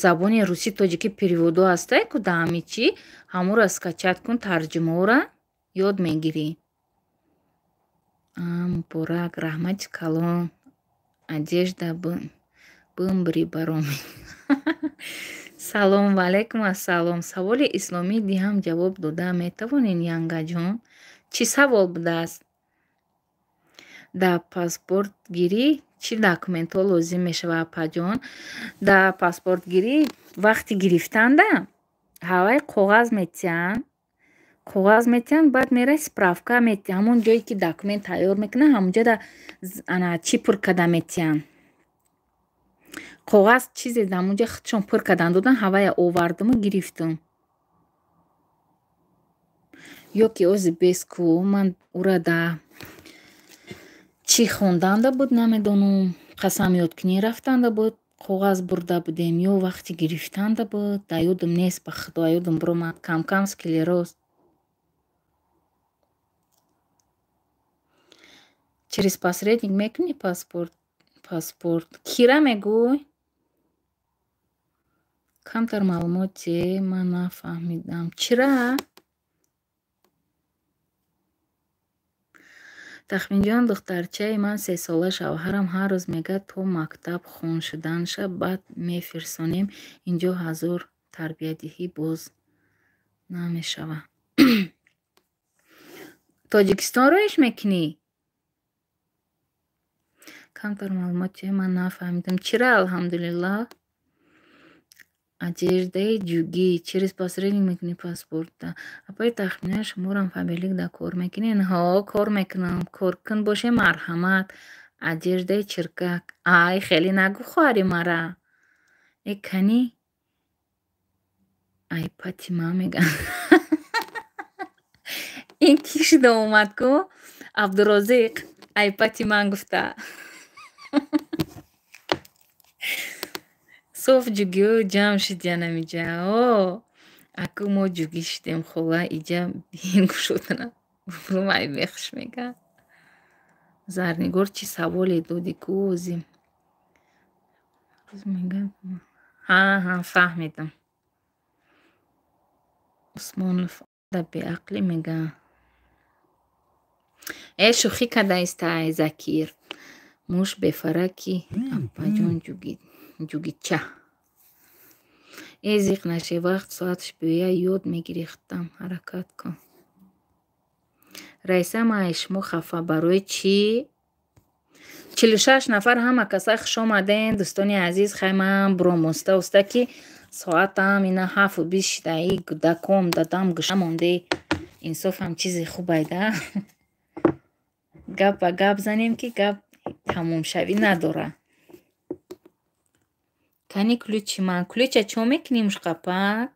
забони русӣ тоҷикӣ переводо ҳастай ку да ҳами чӣ, ҳамура скачать кун, тарҷумаора ёд мегирӣ. Муборак, раҳмати калон. Одежда бимбри баром. Салом ва алайкум ассалом. Саволи исломӣ диҳам, ҷавоб дода метавонед, Янгаҷон? Чӣ савол будааст? Дар паспортгирӣ чӣ документҳо лозим мешавад, апаҷон? Дар паспортгирӣ вақти гирифтанда ҳавай коғаз метиҳанд, коғаз метиҳанд, баъд мерай справка метиҳанд. Ҳамон ҷое ки документ тайёр мекунанд, ҳамонҷо ана чӣ пур карда метиҳанд. Коғаз чизе дар ҳамонҷо худшон пур кардан додан, ҳавая овардуму гирифтум. Ё ки ози без ку ман ура да чӣ хонданда буд, намедонам, қасам ёдкунӣ рафтанда буд, коғаз бурда будем, ё вақти гирифтанда буд, дар ёдам нест, ба худо ёдам биромад, кам-кам склероз. Через посредник мекунӣ паспорт? Паспорт. Кира мегӯй? Камтар маълумоте ман нафаҳмидам. Чира? Тахминҷон, духтарчаи ман 3 сола, шавҳарам ҳар рӯз мегӯяд, то мактаб хон шуданша, баъд мефирсонем. Инҷо ҳазор тарбиятдиҳӣ боз намешавад. Тоҷикистон роиш мекунӣ? Камтар маълумоте ман нафаҳмидам. Чира, алҳамдулиллаҳ? Одеждаи ҷугӣ. Через посредник мекунӣ паспорта? Апаи Тахмина, шуморам Фаберлик да кор мекунед? Ҳо, кор мекунам. Коркун боше, марҳамат. Одеждаи чиркак. Ай, хеле нагӯ, хоҳари мара. Э, кани? Ай, пати ман мегӯям. Ин кӣ шуда омад ку? Абдурозиқ. Ай, пати ман гуфта. Соф ҷугиҳо ҷамъ шудиян амиҷа. О, аку мо ҷугӣ шудем, хола иҷа бин кушодана. Румай бехуш мега. Зарнигор, чӣ саволе додӣ ку ози? Ҳа, ҳа, фаҳмидам. Усмонов да беақлӣ мега. Э, шӯхӣ кардаистай, Закир. Муш бефараки, апаҷон ҷугича. Э, зиқ наше, вақт соаташ биёя, ёд мегирӣ, худтам ҳаракат кун. Раиса, ман аз шумо хафа. Барои чӣ? 46 нафар, ҳама каса хуш омаден, дӯстони азиз. Хай, ман буром оста оста, ки соатам ина 7:20 шида. И гудаком дадам гӯша монде. Инсофам чизи хубайда. Гап ба гап занем, ки гап тамомшавӣ надорад. Кани ключи ман? Ключа чо мекунӣ, мушқапак?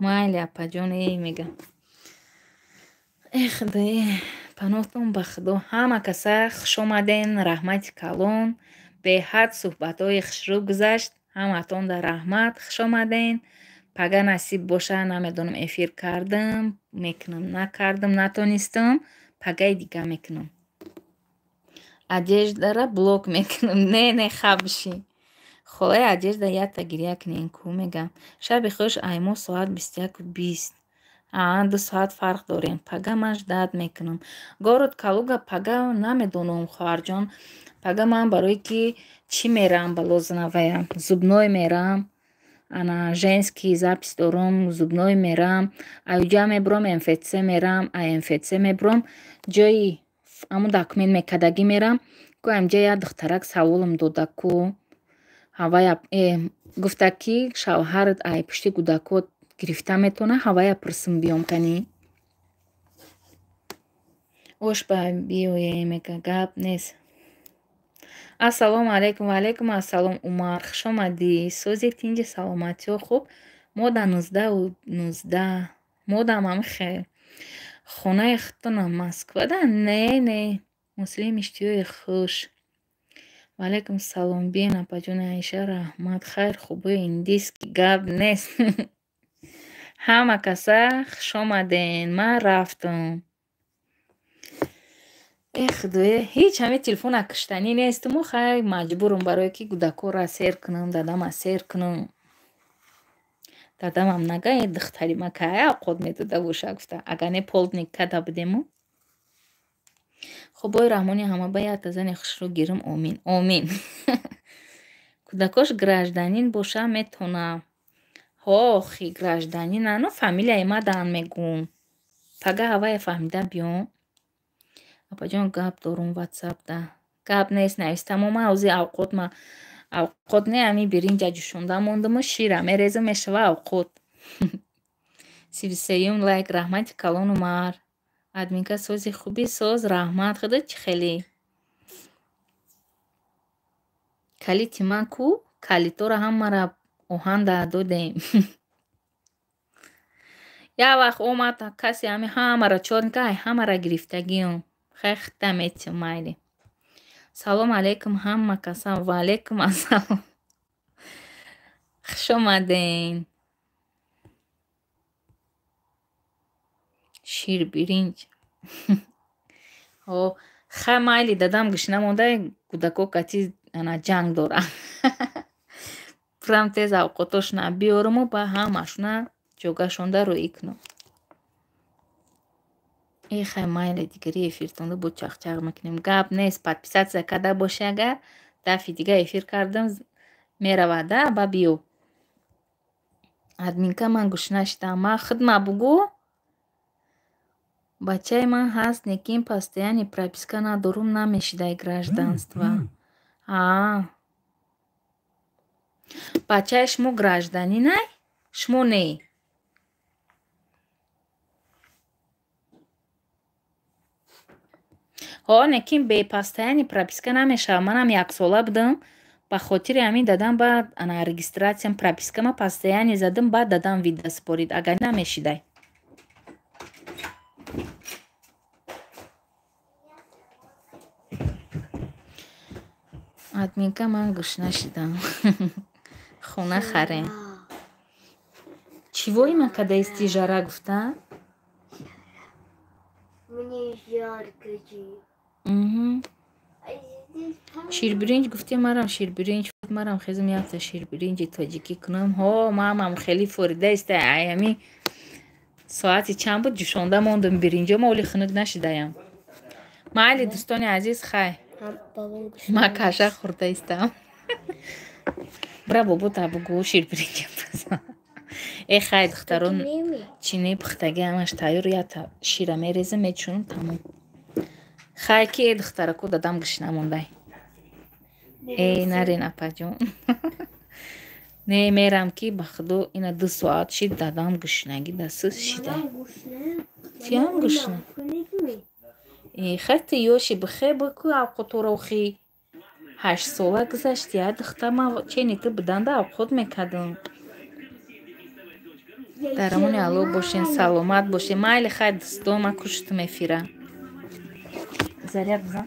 Майли, апаҷон, эй мега. Э, худое, паноҳтон ба худо. Ҳама каса хуш омаден, раҳмати калон. Беҳад суҳбатҳои хушрӯ гузашт. Ҳаматон дар раҳмат, хуш омаден. Пага насиб боша, намедонам, эфир кардам, мекунам, накардам, натонистам, пагаи дига мекунам. Одеждара блок мекунам. Не, не, хаб бишӣ. Холаи Одежда якта гиря кунен ку мегам. Шаби хуш, ай мо соат 21:20. Аа, 2 соат фарқ дорем. Пага ман ждать мекунам. Город Калуга. Пага намедонам, хоҳарҷон. Пага ман барое ки чӣ мерам ба Лозановая, зубной мерам, ана женский запись дорум, зубной мерам, аюҷа мебурам, МФЦ мерам, а МФЦ мебурам, ҷои ҳамун документ мекардагӣ мерам. Ку амҷа як духтарак саволам дода ку, ҳавая гуфта ки шавҳарат ай пушти кӯдакот гирифта метавона, ҳавая пурсим биём канӣ. Ош ба биёе мега, гап нест. Ассалому алайкум. Ва алайкум ассалом, Умар, хушомадӣ. Сози, тинҷи, саломатиҳо хуб? Мода 19:19, модам ҳами хел. Хонаи худтонам Москвада? Не, не. Муслим, иштиҳои хуш. Ва алайкум салом. Биен, апаҷони Аиша, раҳмат. Хайр, хубои индийский, гап нест. Ҳама каса хушомаден. Ман рафтам. Э худоё, ҳеҷ ҳамин телефона куштанӣ нестуму хай маҷбурам, барое ки кӯдакҳоро сер кунам, дадама сер кунам. Дадамам нага э духтари ма кай авқот медода боша гуфта, агар не полдник када будему. Хубои раҳмони ҳама ба якта зани хушрӯ гирам, омин, омин. Кӯдакош гражданин боша метавона. Ҳо, охи гражданин ану фамилияи мадан мегӯм. Пага ҳавая фаҳмида биём. Апаҷон, гап дорум ватсапда. Гап нест, навистамо ман ҳозир авқот ма авқот не, ҳамин биринҷа ҷӯшонда мондуму шира мерезам, мешава авқот. 33-юм лайк, раҳмати калон, Умар. Админка, сози хуби, соз, раҳмат. Худо чӣ хеле? Калити ман ку? Калитора ҳамаро оҳанда додем. Як вақт омад касе ҳами ҳамаро чор ай ҳамаро гирифтагиём. Хай хита метиҳам, майли. Салом алейкум ҳама касам. Ва алейкум ассалом. Хуш омаден. Ширбиринҷ. Ҳо, хай майли, дадам гушна монда, кӯдако кати ана ҷанг дорад. Пурам тез авқотошона биёруму ба ҳамашона ҷогашонда рӯӣ кунам. Э хай майли, дигари эфиртонда бо чахчах мекунем. Гап нест, подписаться карда бошӣ, агар дафъи дига эфир кардам, меравад а ба биё. Админка, ман гушна шудам. Ман худма бугӯ. Бачаи ман ҳаст, лекин постоянный прописка надорум, намешидай гражданство. Аа. Бачаи шумо гражданинай? Шумо не. Ҳо, лекин бе постоянный прописка намешавад. Манам яксола будам. Ба хотири ҳамин дадам баъд ана регистрация пропискама постоянный задам, баъд дадам вид а супорид, агар намешидай. Админка, ман гушна шудам. Хона харем. Чивои ман кадаисти жара гуфта? Мне жарко. Ширбиринҷ гуфтем, марам ширбиринҷ, марам хезм якта ширбиринҷи тоҷикӣ кунам. Ҳо, мамам хеле форида иста. Ай ҳами соати чанд буд ҷӯшонда мондум биринҷо, ма оли хунук нашидаям. Майли, дӯстони азиз, хай. Ма каша хӯрда истам. Бира бобо та бугӯ ширбиринҷа паза. Э хай, духтарон, чини пухтагӣ ҳамаш тайёр, якта шира мерезам, мечунам, тамом. Хай ки э духтараку, дадам гушна мондай. Э нарен, апаҷон. Не мерам ки ба худо ина 2 соат шид, дадам гушнагӣ да сус шида. Тиам гушна? Э хай, ту ёши, бихе бикӯ авқоторо хи. 8 сола гузашти, я духтар, ман чени ту буданда авқот мекардам. Дар амони Аллоҳ бошен, саломат бошен. Майли, хай, дӯстон, ман куштум эфира. Заряд бизан.